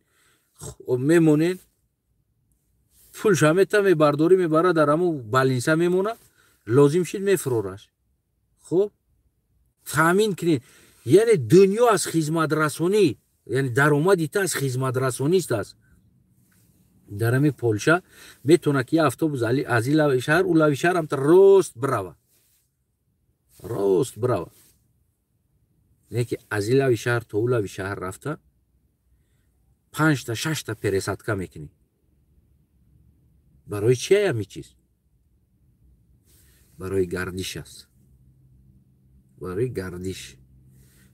мемонен, пулша мета, мебардорӣ, мебара, дар ҳамун больница мемонад, лозим шид, мефурораш. Хуб, таъмин кунед. Яъне дунё аз хизматрасонӣ, яъне даромади та аз хизматрасонист аст. Дар ҳамин Полша метавонад, ки автобус аз ин лави шаҳр у лави шаҳр ҳамта рост бирава, рост бирава. Не ки аз ин лави шаҳр то у лави шаҳр рафта, панҷта, шашта пересадка мекунӣ. Барои чи ҳамин чиз? Барои гардиш аст, барои гардиш.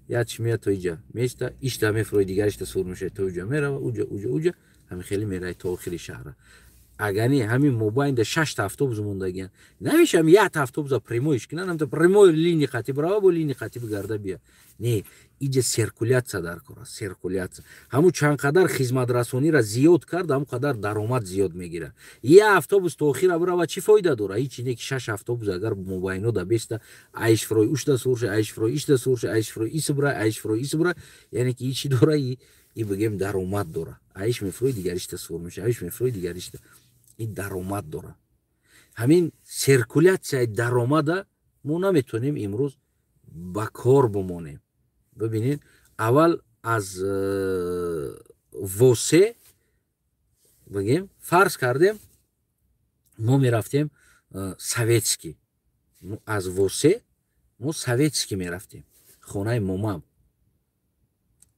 Як чи меяд, то иҷа меиста, ишта мефурои, дигаришта сур мешавад, то уҷа мерава, уҷа, уҷа, уҷа, ҳамин хеле меравад то охири шаҳра. Агар не, ҳамин мобайнда шашта автобус мондагиян, намешавам якта автобуса прямой ш кунан, ҳамта прямой линии қати бирава, бо линии қати бигарда бия. Не, иҷа циркуляция дар кор аст, циркуляция. Ҳамун чанд қадар хизматрасониро зиёд кард, ҳамун қадар даромад зиёд мегирад. Як автобус то охира бирава, чӣ фоида дорад? Ҳичи не. Ки шаш автобус агар мобайнода беста, айш фурой ушта сур ша, айш фурой ишта сур ша, айш фурой ис бира, айш фурой ис бира, яъне ки ичи дора, и бигем, даромад дора. Айш мефурой, дигаришта сур меша, айш мефурой, дигаришта, и даромад дора. Ҳамин циркуляция и даромада мо наметавонем имрӯз ба кор бимонем. Бибинед, аввал аз Восе, бигем, фарз кардем, мо мерафтем Советский, аз Восе мо Советский мерафтем хонаи момам.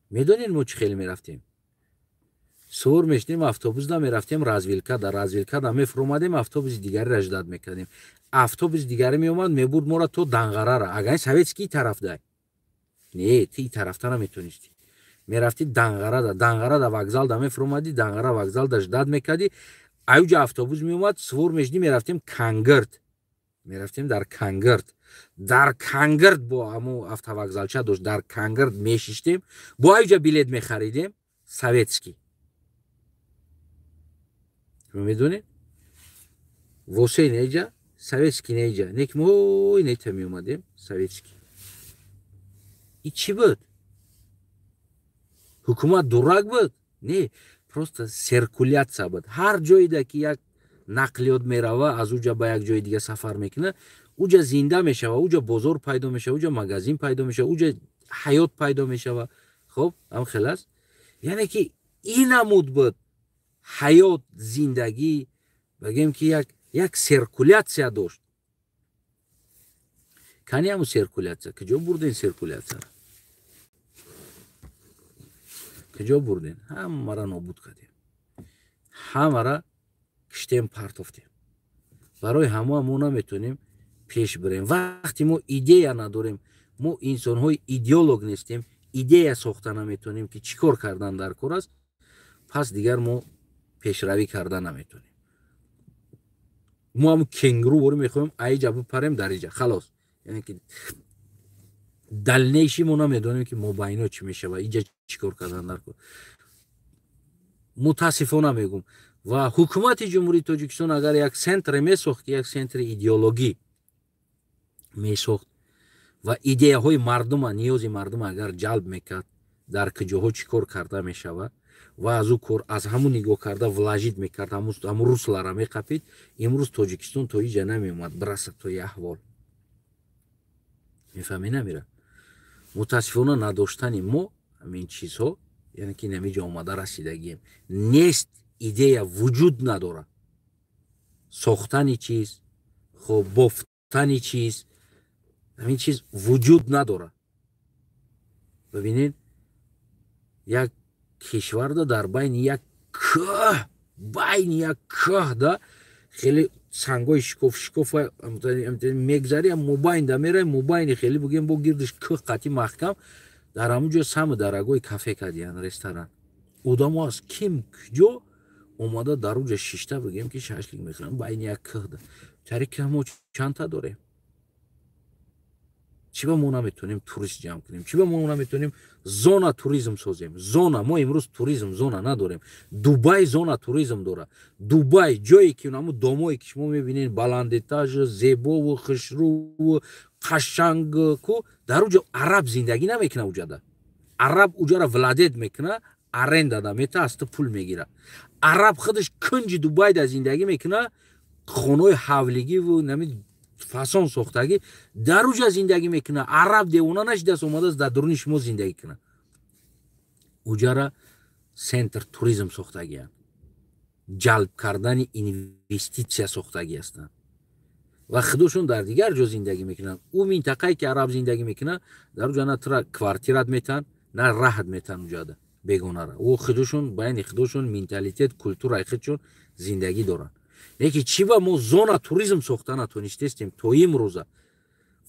Медонед, мо чӣ хеле мерафтем? Сувор мешудем автобусда, мерафтем Развилка. Дар Развилкада мефуромадем, автобуси дигариро ждать мекардем. Автобуси дигаре меомад, мебурд моро то Данғарара. Агар Советский тараф дай, не, ти тарафта наметонисти, мерафти Данғарада. Данғарада вокзалда мефуромадӣ, Данғара вокзалда ждать мекардӣ, аюҷа автобус меомад, сувор мешудӣ, мерафтем Кангирд. Мерафтем дар Кангирд. Дар Кангирд бо ҳамун автовокзал ча дошт, дар Кангирд мешиштем, бо аюҷа билет мехаридем Советский. Медонед, Восе неҷа, Советский неҷа, нек мо нета меомадем Советский. И чӣ буд? Ҳукумат дурак буд? Не, просто циркуляция буд. Ҳар ҷоеда ки як нақлиёт мерава, аз уҷа ба як ҷои дига сафар мекунад, уҷа зинда мешава, уҷа бозор пайдо мешава, уҷа магазин пайдо мешава, уҷа. ҳаёт пайдо мешавад. Хуб, ҳам хел аст. Яъне ки ин намуд буд ҳаёт, зиндагӣ, бигем ки як циркуляция дошт. Кани ҳамун циркуляция? Куҷо бурден циркуляцияро? Куҷо бурден? Ҳамаро нобуд кардем, ҳамаро киштем, партофтем. Барои ҳама мо наметонем пеш бирем. Вақте мо идея надорем, мо инсонҳои идеолог нестем, идея сохта наметонем, ки чӣ кор кардан дар кор аст, пас дигар мо пешравӣ карда наметонем. Мо ҳамун кенгуру ворӣ мехоҳем, аиҷа бипарем дар иҷа, халос. Яъне ки дальнейший мо намедонем, ки мобайно чӣ мешавад, иҷа чӣ кор кардан дар кор. Мутаассифона мегӯм, ва ҳукумати Ҷумҳурии Тоҷикистон агар як центре месохт, ки як центри идеологӣ месохт ва идеяҳои мардума, ниёзи мардума агар ҷалб мекард, дар куҷоҳо чӣ кор карда мешавад, ва аз ӯ кор, аз ҳамун нигоҳ карда вложить мекард, ҳамун русло ра меқапид, имрӯз Тоҷикистон то иҷа намеомад бирасад, то и аҳвол. Мефаҳмӣ, намира? Мутаассифона, надоштани мо ҳамин чизҳо, яъне ки намиҷа омада расидагием. Нест, идея вуҷуд надорад. Сохтани чиз, хоб, бофтани чиз, ҳамин чиз вуҷуд надорад. Бибинед, як кишварда дар байни як кӯҳ, байни як кӯҳда хеле сангҳои шикоф шикоф мегзари, мобайнда мерай, мобайни хеле бугем, бо гирдиш кӯҳ қатӣ маҳкам, дар ҳамун ҷо саму дарагои кафе кардиян, ресторан. Одамо аз ким куҷо омада дар уҷа шишта, бигем ки шашлик мехӯрам байни як кӯҳда. Тари кӯҳ мо чандта дорем? Чӣ ба мо наметонем турист ҷамъ кунем? Чӣ ба мо наметонем зона туризм созем? Зона мо имрӯз туризм зона надорем. Дубай зона туризм дорад. Дубай, ҷое ки ҳамун домое ки шумо мебинед, баландэтаж, зебову хушрӯву қашанг ку, дар уҷо араб зиндагӣ намекунад. Уҷада араб уҷара владеть мекунад, аренда да мета, аз ту пул мегирад. Араб худаш кунҷи Дубайда зиндагӣ мекунад, хонаҳои ҳавлигиву нами фасон сохтагӣ, дар уҷа зиндагӣ мекунад. Араб девона нашидааст, омадааст дар дуруни шумо зиндагӣ кунад. Уҷара центр туризм сохтагианд, ҷалб кардани инвеститсия сохтагӣ ҳастанд ва худошон дар дигар ҷо зиндагӣ мекунанд. Ӯ минтақае ки араб зиндагӣ мекунад, дар уҷа на тура квартират метаҳанд, на раҳат метаҳанд уҷада бегонара. Ӯ худошон байни худошон менталитет, культураи худшон зиндагӣ доранд. Лекин чӣ ба мо зона туризм сохта натонистестем то имрӯза?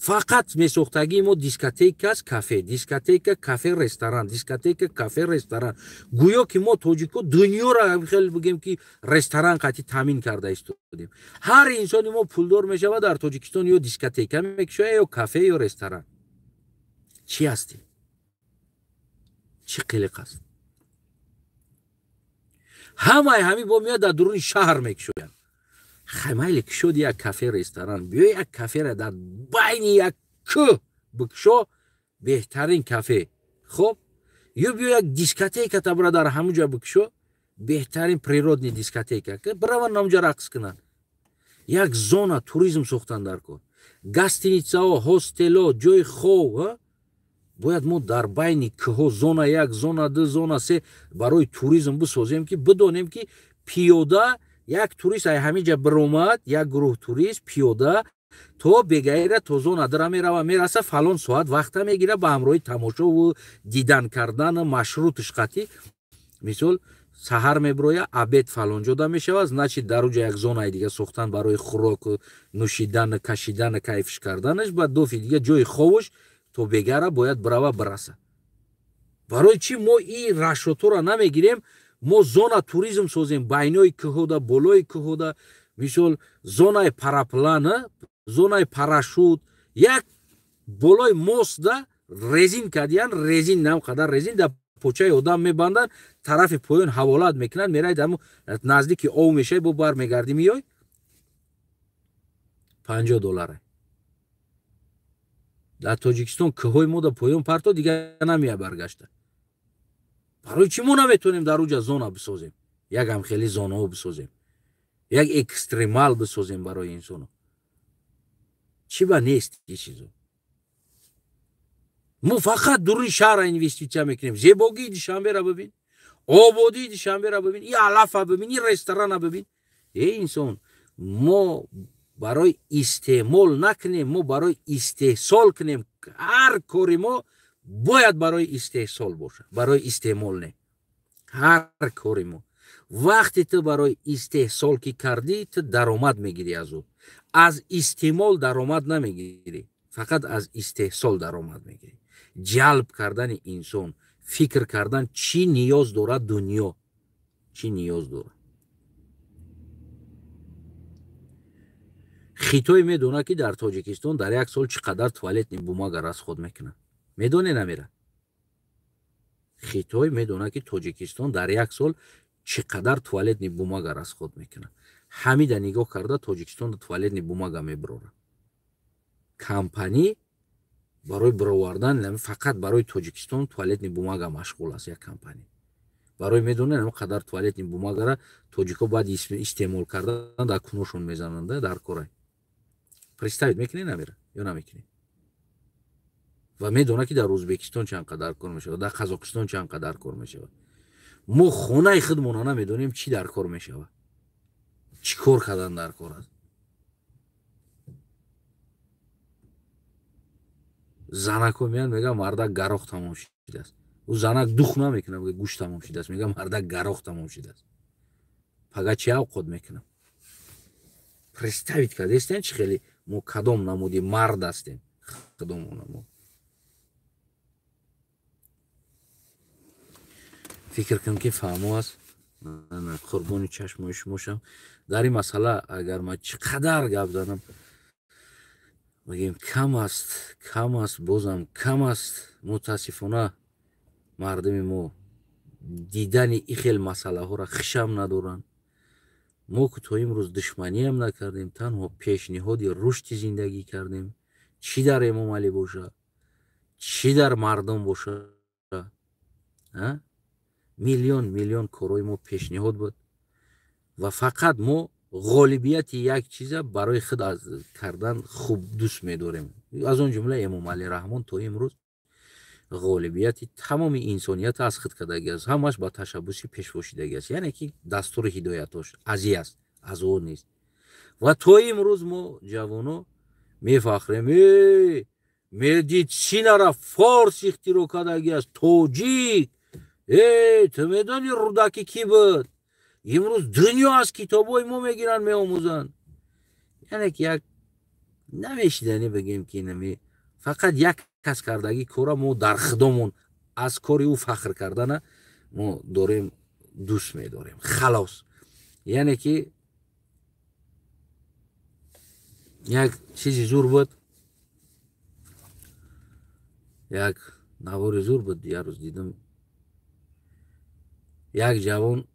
Фақат месохтагии мо дискотека аст, кафе, дискотека, кафе, ресторан, дискотека, кафе, ресторан. Гӯё ки мо тоҷико дунёро хеле, бигем ки, ресторан қатъи таъмин карда истодем. Ҳар инсони мо пулдор мешавад дар Тоҷикистон, ё дискотека мекушояд, ё кафе, ё ресторан. Чӣ ҳастем? Чӣ қилиқ аст? Ҳамаи ҳамин бо меяд, дар дуруни шаҳр мекушоянд. Хай, майли, кушоди як кафе, ресторан, биё як кафера дар байни як кӯҳ бикушо, беҳтарин кафе. Хоб, ё биё як дискотека табра дар ҳамун ҷо бикушо, беҳтарин природный дискотека, бираванд ҳамунҷа рақс кунанд. Як зона туризм сохтан дар кор, гостиницаҳо, ҳостело, ҷои хоб бояд мо дар байни кӯҳҳо зона як, зона ду, зона се барои туризм бисозем, ки бидонем, ки пиёда як турист ай ҳамин ҷа биромад, як гурӯҳ турист пиёда то бегаира, то зона дра мерава, мераса, фалон соат вақта мегира, ба ҳамроҳи тамошову дидан кардан маршруташ қатӣ. Мисол, саҳар мебироя, обед фалон ҷода мешавад. Значит, дар уҷа як зонаи дига сохтан барои хӯроку нӯшидан, кашидан, кайфш карданаш, ба дофи дига ҷои ховуш то бегара бояд бирава, бираса. Барои чӣ мо и расчёт ора намегирем? Мо зона туризм созем байнои кӯҳода, болои кӯҳода, мисол, зонаи параплан, зонаи парашют. Як болои мостда резин кардиян, резин нам қадар резин дар почаи одам мебанданд, тарафи поён ҳаволат мекунанд, мераид, ҳаму наздики ов мешавӣ, бо бар мегардӣ, меёй, 50 доллара. Дар Тоҷикистон кӯҳҳои мо дар поён парто, дигар намея баргашта. Барои чӣ мо наметавонем дар уҷа зона бисозем, як ҳамхели зонаҳо бисозем, як экстремал бисозем барои инсоно? Чӣ ба нест и чизо? Мо фақат дуруни шаҳрра инвеститсия мекунем. Зебогии Душанбера бибин, ободии Душанбера бибин, и алафа бибин, и ресторана бибин. Э инсон, мо барои истеъмол накунем, мо барои истеҳсол кунем. Ҳар кори мо бояд барои истеҳсол бошад, барои истеъмол не. Ҳар кори мо вақте ту барои истеҳсол ки кардӣ, ту даромад мегирӣ аз ӯ. Аз истеъмол даромад намегирӣ, фақат аз истеҳсол даромад мегирӣ. Ҷалб кардани инсон, фикр кардан чӣ ниёз дорад дунё, чӣ ниёз дорад. Хитой медонад, ки дар Тоҷикистон дар як сол чӣ қадар туалетный бумага расход мекунад. Медоне намера? Хитой медонад, ки Тоҷикистон дар як сол чӣ қадар туалетный бумага расход мекунад. Ҳамида нигоҳ карда Тоҷикистон туалетный бумага мебирорад. Компанӣ барои бировардан фақат барои Тоҷикистон туалетный бумага машғул аст як компанӣ. Барои медонад ҳам қадар туалетный бумагара тоҷико баъд истеъмол кардан дар куношон мезананд, дар корай. Представить мекунед намера ё намекунед? Ва медонад, ки дар Ӯзбекистон чанд қадар кор мешавад, дар Қазоқистон чанд қадар кор мешавад. Мо хонаи худмона намедонем чӣ дар кор мешавад, чӣ кор кардан дар кор аст. Занако меянд, мегӯяд, мардак гароқ тамом шидааст. Ӯ занак дух намекунад, мегӯяд, гӯшт тамом шидааст. Мегӯяд, мардак гароқ тамом шидааст. Пага чӣ авқот мекунам? Представить кардестен, чӣ хеле мо кадом намуди мард ҳастем? Худомона мо фикр кунам, ки фаҳмо аст. Қурбони чашмои шумо шам. Дар ин масъала агар ман чӣ қадар гап занам, мегӯем, кам аст, кам аст, бозам кам аст. Мутаассифона, мардуми мо дидани ин хел масъалаҳоро хишам надоранд. Мо ку то имрӯз душманиам накардем, танҳо пешниҳоди рушди зиндагӣ кардем. Чӣ дар Эмомалӣ боша, чӣ дар мардум боша, миллион миллион корҳои мо пешниҳод буд ва фақат мо ғолибияти як чиза барои худ кардан хуб дӯст медорем. Аз он ҷумла Эмомалӣ Раҳмон то имрӯз ғолибияти тамоми инсоният аз худ кардагӣ аст, ҳамаш ба ташаббуси пешвошидагӣ аст, яъне ки дастури ҳидоятош аз и аст, аз ӯ нест. Ва то имрӯз мо ҷавоно мефахрем: э медитсинара форс ихтироъ кардагӣ аст, тоҷик. Э, ту медонӣ, Рӯдакӣ кӣ буд? Имрӯз дунё аз китобҳои мо мегиранд, меомӯзанд. Яъне ки як намешиданӣ бигем, ки нами фақат як кас кардагӣ кора мо дар худомон аз кори ӯ фахр кардана мо дорем, дӯст медорем, халос. Яъне ки як чизи зур буд, як навори зур буд. Як рӯз дидам, як ҷавон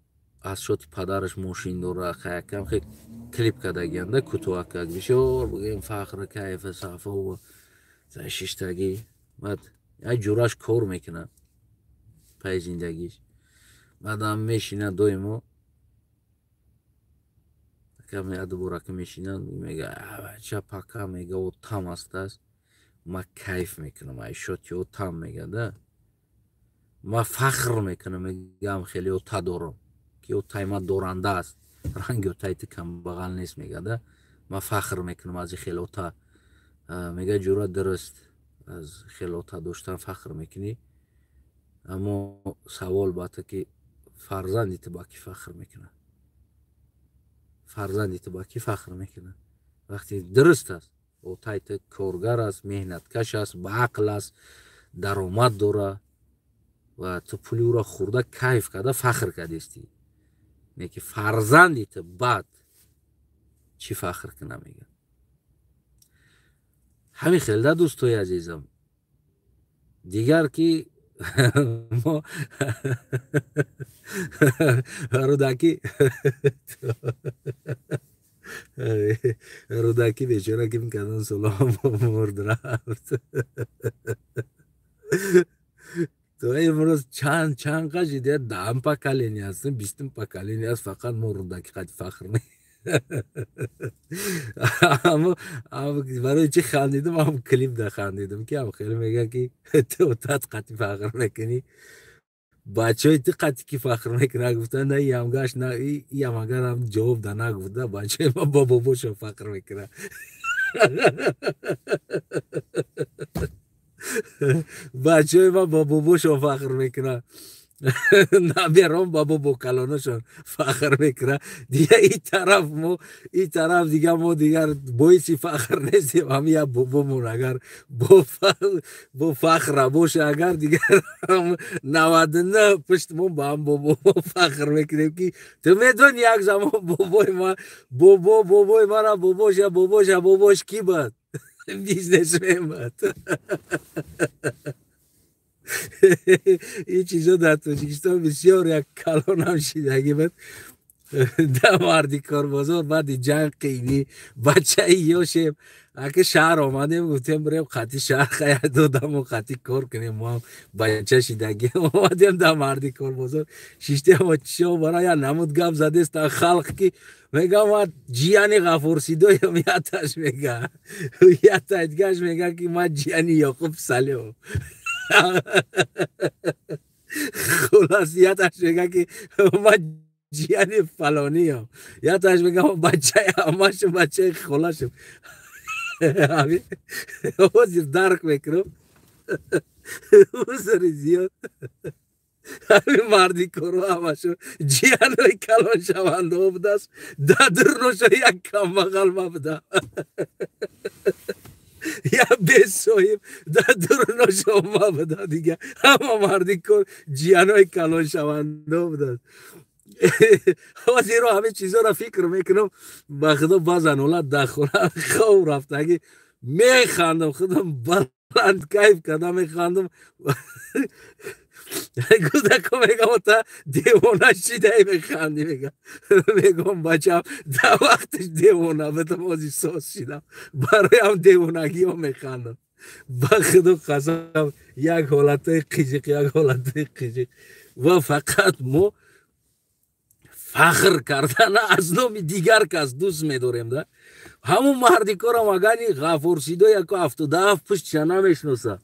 аз шоти падараш мошин дора, якам хе клип кардагианда, кӯтоҳакак, бисёр бигӯем фахр, кайфа, сафо шиштагӣ. Баъд як ҷураш кор мекунад пайи зиндагиш, баъдам мешинад доимо, дуборака мешинад, мега: «Ча пака», мега, «Отам астааст, ма кайф мекунам ай шоти отам», мега да, «Ма фахр мекунам», мегам, «хеле ота дорам, ки отай ма доранда аст, ранги отай ту камбағал нест», мега да, «Ма фахр мекунам аз хеле ота». Мега: «Ҷура, дуруст, аз хеле ота доштан фахр мекунӣ, аммо савол ба ту, ки фарзанди ту ба кӣ фахр мекунад? Фарзанди ту ба кӣ фахр мекунад?» Вақте дуруст аст, отай ту коргар аст, меҳнаткаш аст, ба ақл аст, даромад дора ва ту пули ӯро хӯрда, кайф карда, фахр кардистӣ, не ки фарзанди ту баъд чӣ фахр куна? Мега. Ҳамин хелда, дӯстои азизам, дигар ки мо Рӯдакӣ бечора ки кадом соло мурд, рафт, то имрӯз чанд қашид, даҳам поколение ҳастем, 20-ум поколение аст, фақат мо Рӯдакӣ қади фахр. Аммо барои чӣ хандидум? Ам клип да хандидум, ки ам хеле мега, ки ту тат қати фахр мекунӣ, бачаҳои ту қати ки фахр мекунад? Гуфта, на, иам гашт, на, иам агарам ҷавоб да нагуфта, бачаи ма ба бобошон фахр мекунад, бачаҳои ма ба бобошон фахр мекунад, наберон ба бобокалонашон фахр мекунад. Дига и тараф мо, и тараф дига мо дигар боиси фахр нестем. Ҳами як бобомон агар бо фахра боша, агар дигар 99 пушт мо ба ҳам бобо фахр мекунем, ки ту медони, як замон бобои ма, бобо бобои мара, бобоша бобоша бобош ки буд? Бизнесмен буд. Ин чизо дар Тоҷикистон бисёр як калонам шидагӣ буд. Да марди корбозор баъди ҷанг қийни бачаи ёшем, аки шаҳр омадем, гуфтем, бирем қати шаҳр, хая додаму қати кор кунем, моам бача шидагӣ. Омадем, да марди корбозор шиштем, чишо бара я намуд гап задеста халқ, ки мега, ма ҷияни Ғафурсидоям. Яташ мега, ятайдгаш мега, ки ма ҷияни Ёқуб Салиҳов. Хулас, яташ мега, ки ма ҷияни фалониям, яташ мега, ма бачаи амашам, бачаи холашам. Ҳозир дарк мекунам, узри зиёд, ҳамин марди кору ҳамашо ҷиянои калоншавандаҳо будааст, дадурношо як камбағал ма буда, я бесоҳиб дадурношо ма буда, дига ҳама марди кор ҷиянои калоншавандаҳо будааст. Ҳозиро ҳамин чизоро фикр мекунам, ба худо, баъзан ҳолат дар хона хов рафтагӣ механдам, худам баланд кайф карда механдам. Кӯдако мегам, та девона шидаи механдӣ? Мега, мегом, бачам, дар вақташ девона будам, ҳозир соз шидам, бароям девонагиҳо механдам. Ба худо қасам, як ҳолатҳои қижиқ, як ҳолатҳои қижиқ. Ва фақат мо фахр кардана аз номи дигар кас дӯст медорем. Да ҳамун марди корам агани Ғафурсидо яко 77 пуштша намешноса,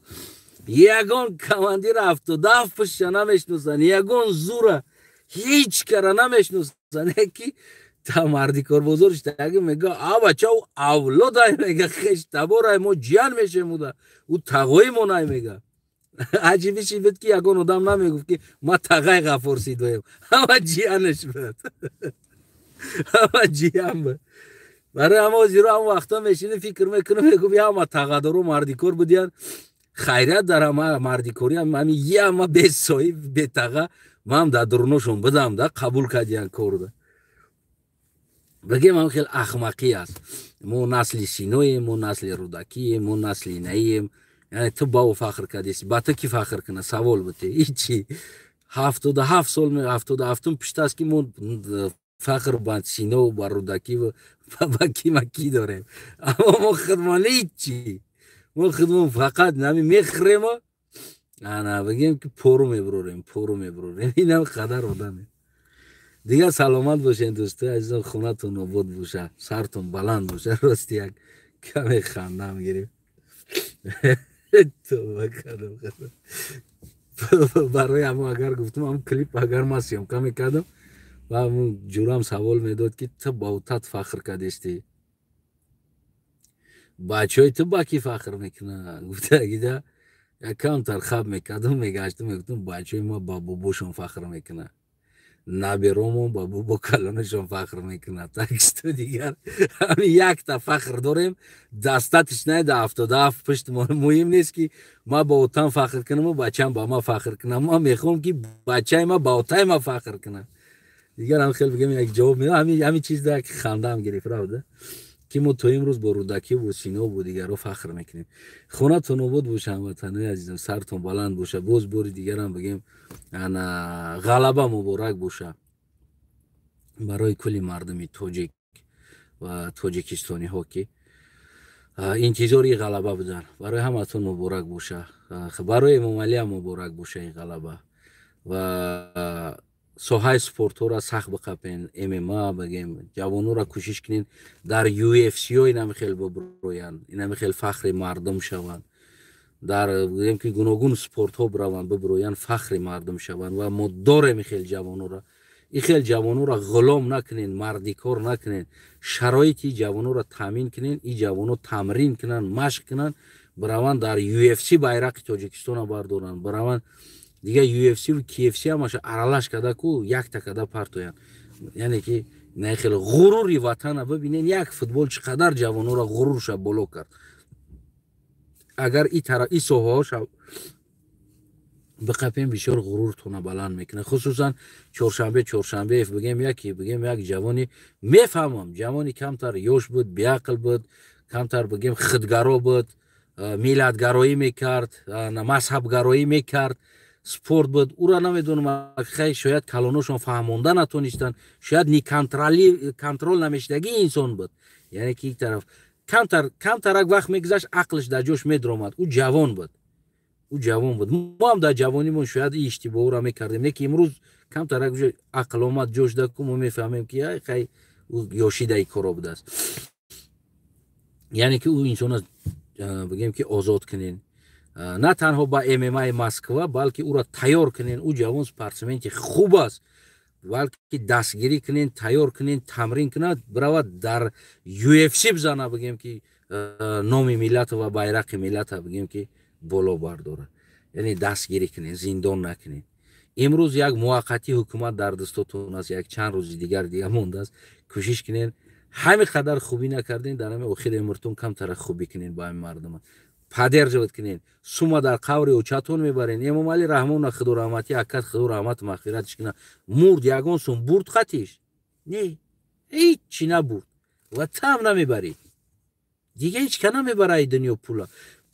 ягон командира 77 пуштша намешносанд, ягон зура ҳеҷ кара намешносанд, ки та марди корбозор штаги мега, а бача, ӯ авлодай, мега, хеш таборай, мо ҷиян мешемуда, ӯ тағои монай, мега. Аҷибиши буд, ки ягон одам намегуфт, ки ма тағаи Ғафурсидоем, ҳама ҷиянаш буд, ҳама ҷиян буд. Барои ҳама ҳозиро ҳам вақто мешинем, фикр мекунем, мегум, яма тағадоро мардикор будиян, хайрият дар ҳама мардикорӣ ҳами яма бесоҳиб бетаға ман дар дурношон будам, да қабул кардиян корда. Бигем, ҳам хел ахмақӣ аст. Мо насли Синоем, мо насли Рӯдакием, мо насли наием. Яъне ту ба ӯ фахр кардеси, ба ту ки фахр куна? Савол буте ҳичи. 77 сол, 77-ум пишт аст, ки мо фахр ба Сино, ба Рӯдакӣ, ба кима ки дорем, аммо мо худмон ҳичи. Мо худмон фақат нами мехӯремо, ана бигем, ки пору мебурорем, пору мебурорем, инам қадар одаме. Дигар саломат бошед, дӯстои азизам, хонатон обод боша, сартон баланд боша. Рости, як каме хандам гирифт, тавба кардам. Барои ҳамон агар гуфтам, ҳам клип агар ман съёмка мекардам ва ҳамун ҷурам савол медод, ки ту ба утат фахр кардестӣ, бачаҳои ту ба кӣ фахр мекунанд? Гуфтагида якамтар хаб мекардам, мегаштам, мегуфтам, бачаҳои ма ба бобошон фахр мекунанд, наберомон ба бобо калонашон фахр мекунад. Так что дигар ҳами якта фахр дорем, достаточно да 77 пушт. Муҳим нест, ки ма ба отам фахр кунаму бачам ба ма фахр кунам, ман мехоҳам, ки бачаи ма ба отаи ма фахр кунад. Дигар ҳам хел бигем, як ҷавоб ҳамин чиз да хандаам гирифт, правда, ки мо то имрӯз бо Рӯдакӣ бо Сино бо дигарро фахр мекунем. Хонатон обод боша, ҳамватанои азизам, сартон баланд боша. Боз бори дигарам бигем, ана ғалаба муборак боша барои кулли мардуми тоҷик ва тоҷикистониҳо, ки интизори ғалаба буданд. Барои ҳаматон муборак боша, барои Эмомалиам муборак боша ин ғалаба ва Соҳаи спортҳоро сахт биқапен, ММА бигем, ҷавонора кӯшиш кунен дар UFC-ҳо инами хел биброянд, инами хел фахри мардум шаванд, дар бигем ки гуногун спортҳо бираванд, биброянд, фахри мардум шаванд. Ва мо дорем ин хел ҷавонора. Ин хел ҷавонора ғулом накунен, мардикор накунен, шароити ҷавонора таъмин кунен, ин ҷавоно тамрин кунанд, машқ кунанд, бираванд дар UFC байрақи Тоҷикистона бардоранд, бираванд дига UFC ва KFC ҳамаша аралаш карда ку якта карда партоянд. Яъне ки на хеле ғурури ватана бибинен, як футбол чӣ қадар ҷавонора ғурурша боло кард. Агар и тараф и соҳаҳоша биқапем, бисёр ғуруртона баланд мекунад. Хусусан Чоршанбе Чоршанбеев, бигем, яке бигем, як ҷавони, мефаҳмам, ҷавони камтар ёш буд, беақл буд, камтар, бигем, худгаро буд, миллатгароӣ мекард, мазҳабгароӣ мекард, спорт буд. Ура намедонам, хай, шояд калоношон фаҳмонда натонистанд, шояд ни контроль намешудагии инсон буд. Яъне ки тараф камтар камтарак вақт мегузашт, ақлш дар ҷош медромад. Ӯ ҷавон буд, ӯ ҷавон буд. Мо ҳам дар ҷавонимон шояд и иштибоҳро мекардем, не ки имрӯз камтарак ақл омад ҷош даку, мо мефаҳмем, ки ай хай, ӯ ёшидаи коро будааст. Яъне ки ӯ инсона, бигем ки, озод кунен, на танҳо ба ММАи Москва, балки ӯро тайёр кунен. Ӯ ҷавон спортсменти хуб аст, балки дастгирӣ кунен, тайёр кунен, тамрин кунад, биравад дар UFC бизана, бигем ки номи миллату ва байрақи миллата, бигем ки, боло бардорад. Яъне дастгирӣ кунен, зиндон накунен. Имрӯз як муваққатӣ ҳукумат дар дастотон аст, як чанд рӯзи дигар мондааст. Кӯшиш кунен, ҳамин қадар хубӣ накарден, дар ҳамин охири умртон камтара хубӣ кунен, ба ҳамин мардума поддерживать кунен. Сума дар қаври очатон мебарен. Эмомалӣ Раҳмона, худо раҳматӣ акад, худо раҳмату мағфиратиш кунад, мурд, ягон сум бурд қатиш? Не, ҳеччи набурд ва там намебарӣ, дига ҳеч ка намебара ай дунё пула.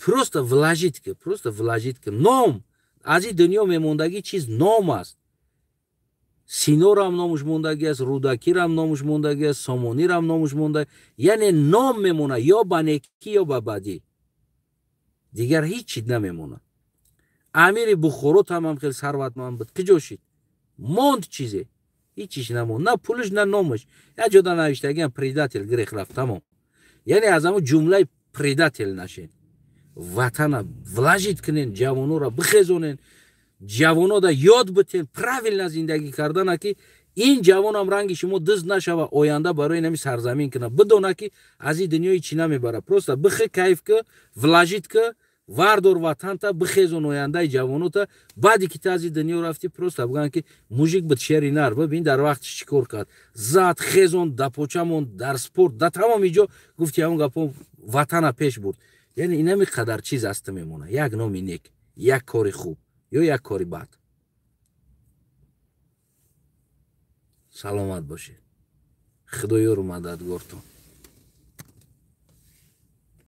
Просто вложить ки, просто вложить ки. Ном аз ин дунё мемондагӣ чиз ном аст. Синорам номуш мондагӣ аст, Рӯдакирам номуш мондагӣ аст, Сомонирам номуш монда. Яъне ном мемонад ё ба некӣ, ё ба бадӣ, дигар ҳеҷ чиз намемонад. Амири Бухоро тамам хел сарватманд буд, киҷо шид? Монд чизе? Ҳеҷ чиз намонд, на пулаш, на номаш. Як ҷода навиштагиам: «Предатель грех рафт», тамом. Яъне аз ҳамун ҷумлаи предатель нашед. Ватана вложить кунен, ҷавонора бихезонен, ҷавонода ёд битен правильно зиндагӣ кардана, ки ин ҷавонам ранги шумо дизд нашава, оянда барои нами сарзамин кунад, бидона, ки аз ин дунё ҳечи намебара. Просто бихе, кайф ки, вложить ки, вардор ватанта, бихезон ояндаи ҷавонота. Баъде ки ту аз ин дунё рафтӣ, просто бигӯянд, ки мужик буд, шери нар, бибин, дар вақтиш чӣ кор кард: зад, хезон, дапоча монд, дар спорт, дар тамоми ҷо гуфти ҳамон гапо, ватана пеш бурд. Яъне инами қадар чиз аз ту мемонад: як номи нек, як кори хуб ё як кори бад. Саломат бошед, худоёру мададгортон.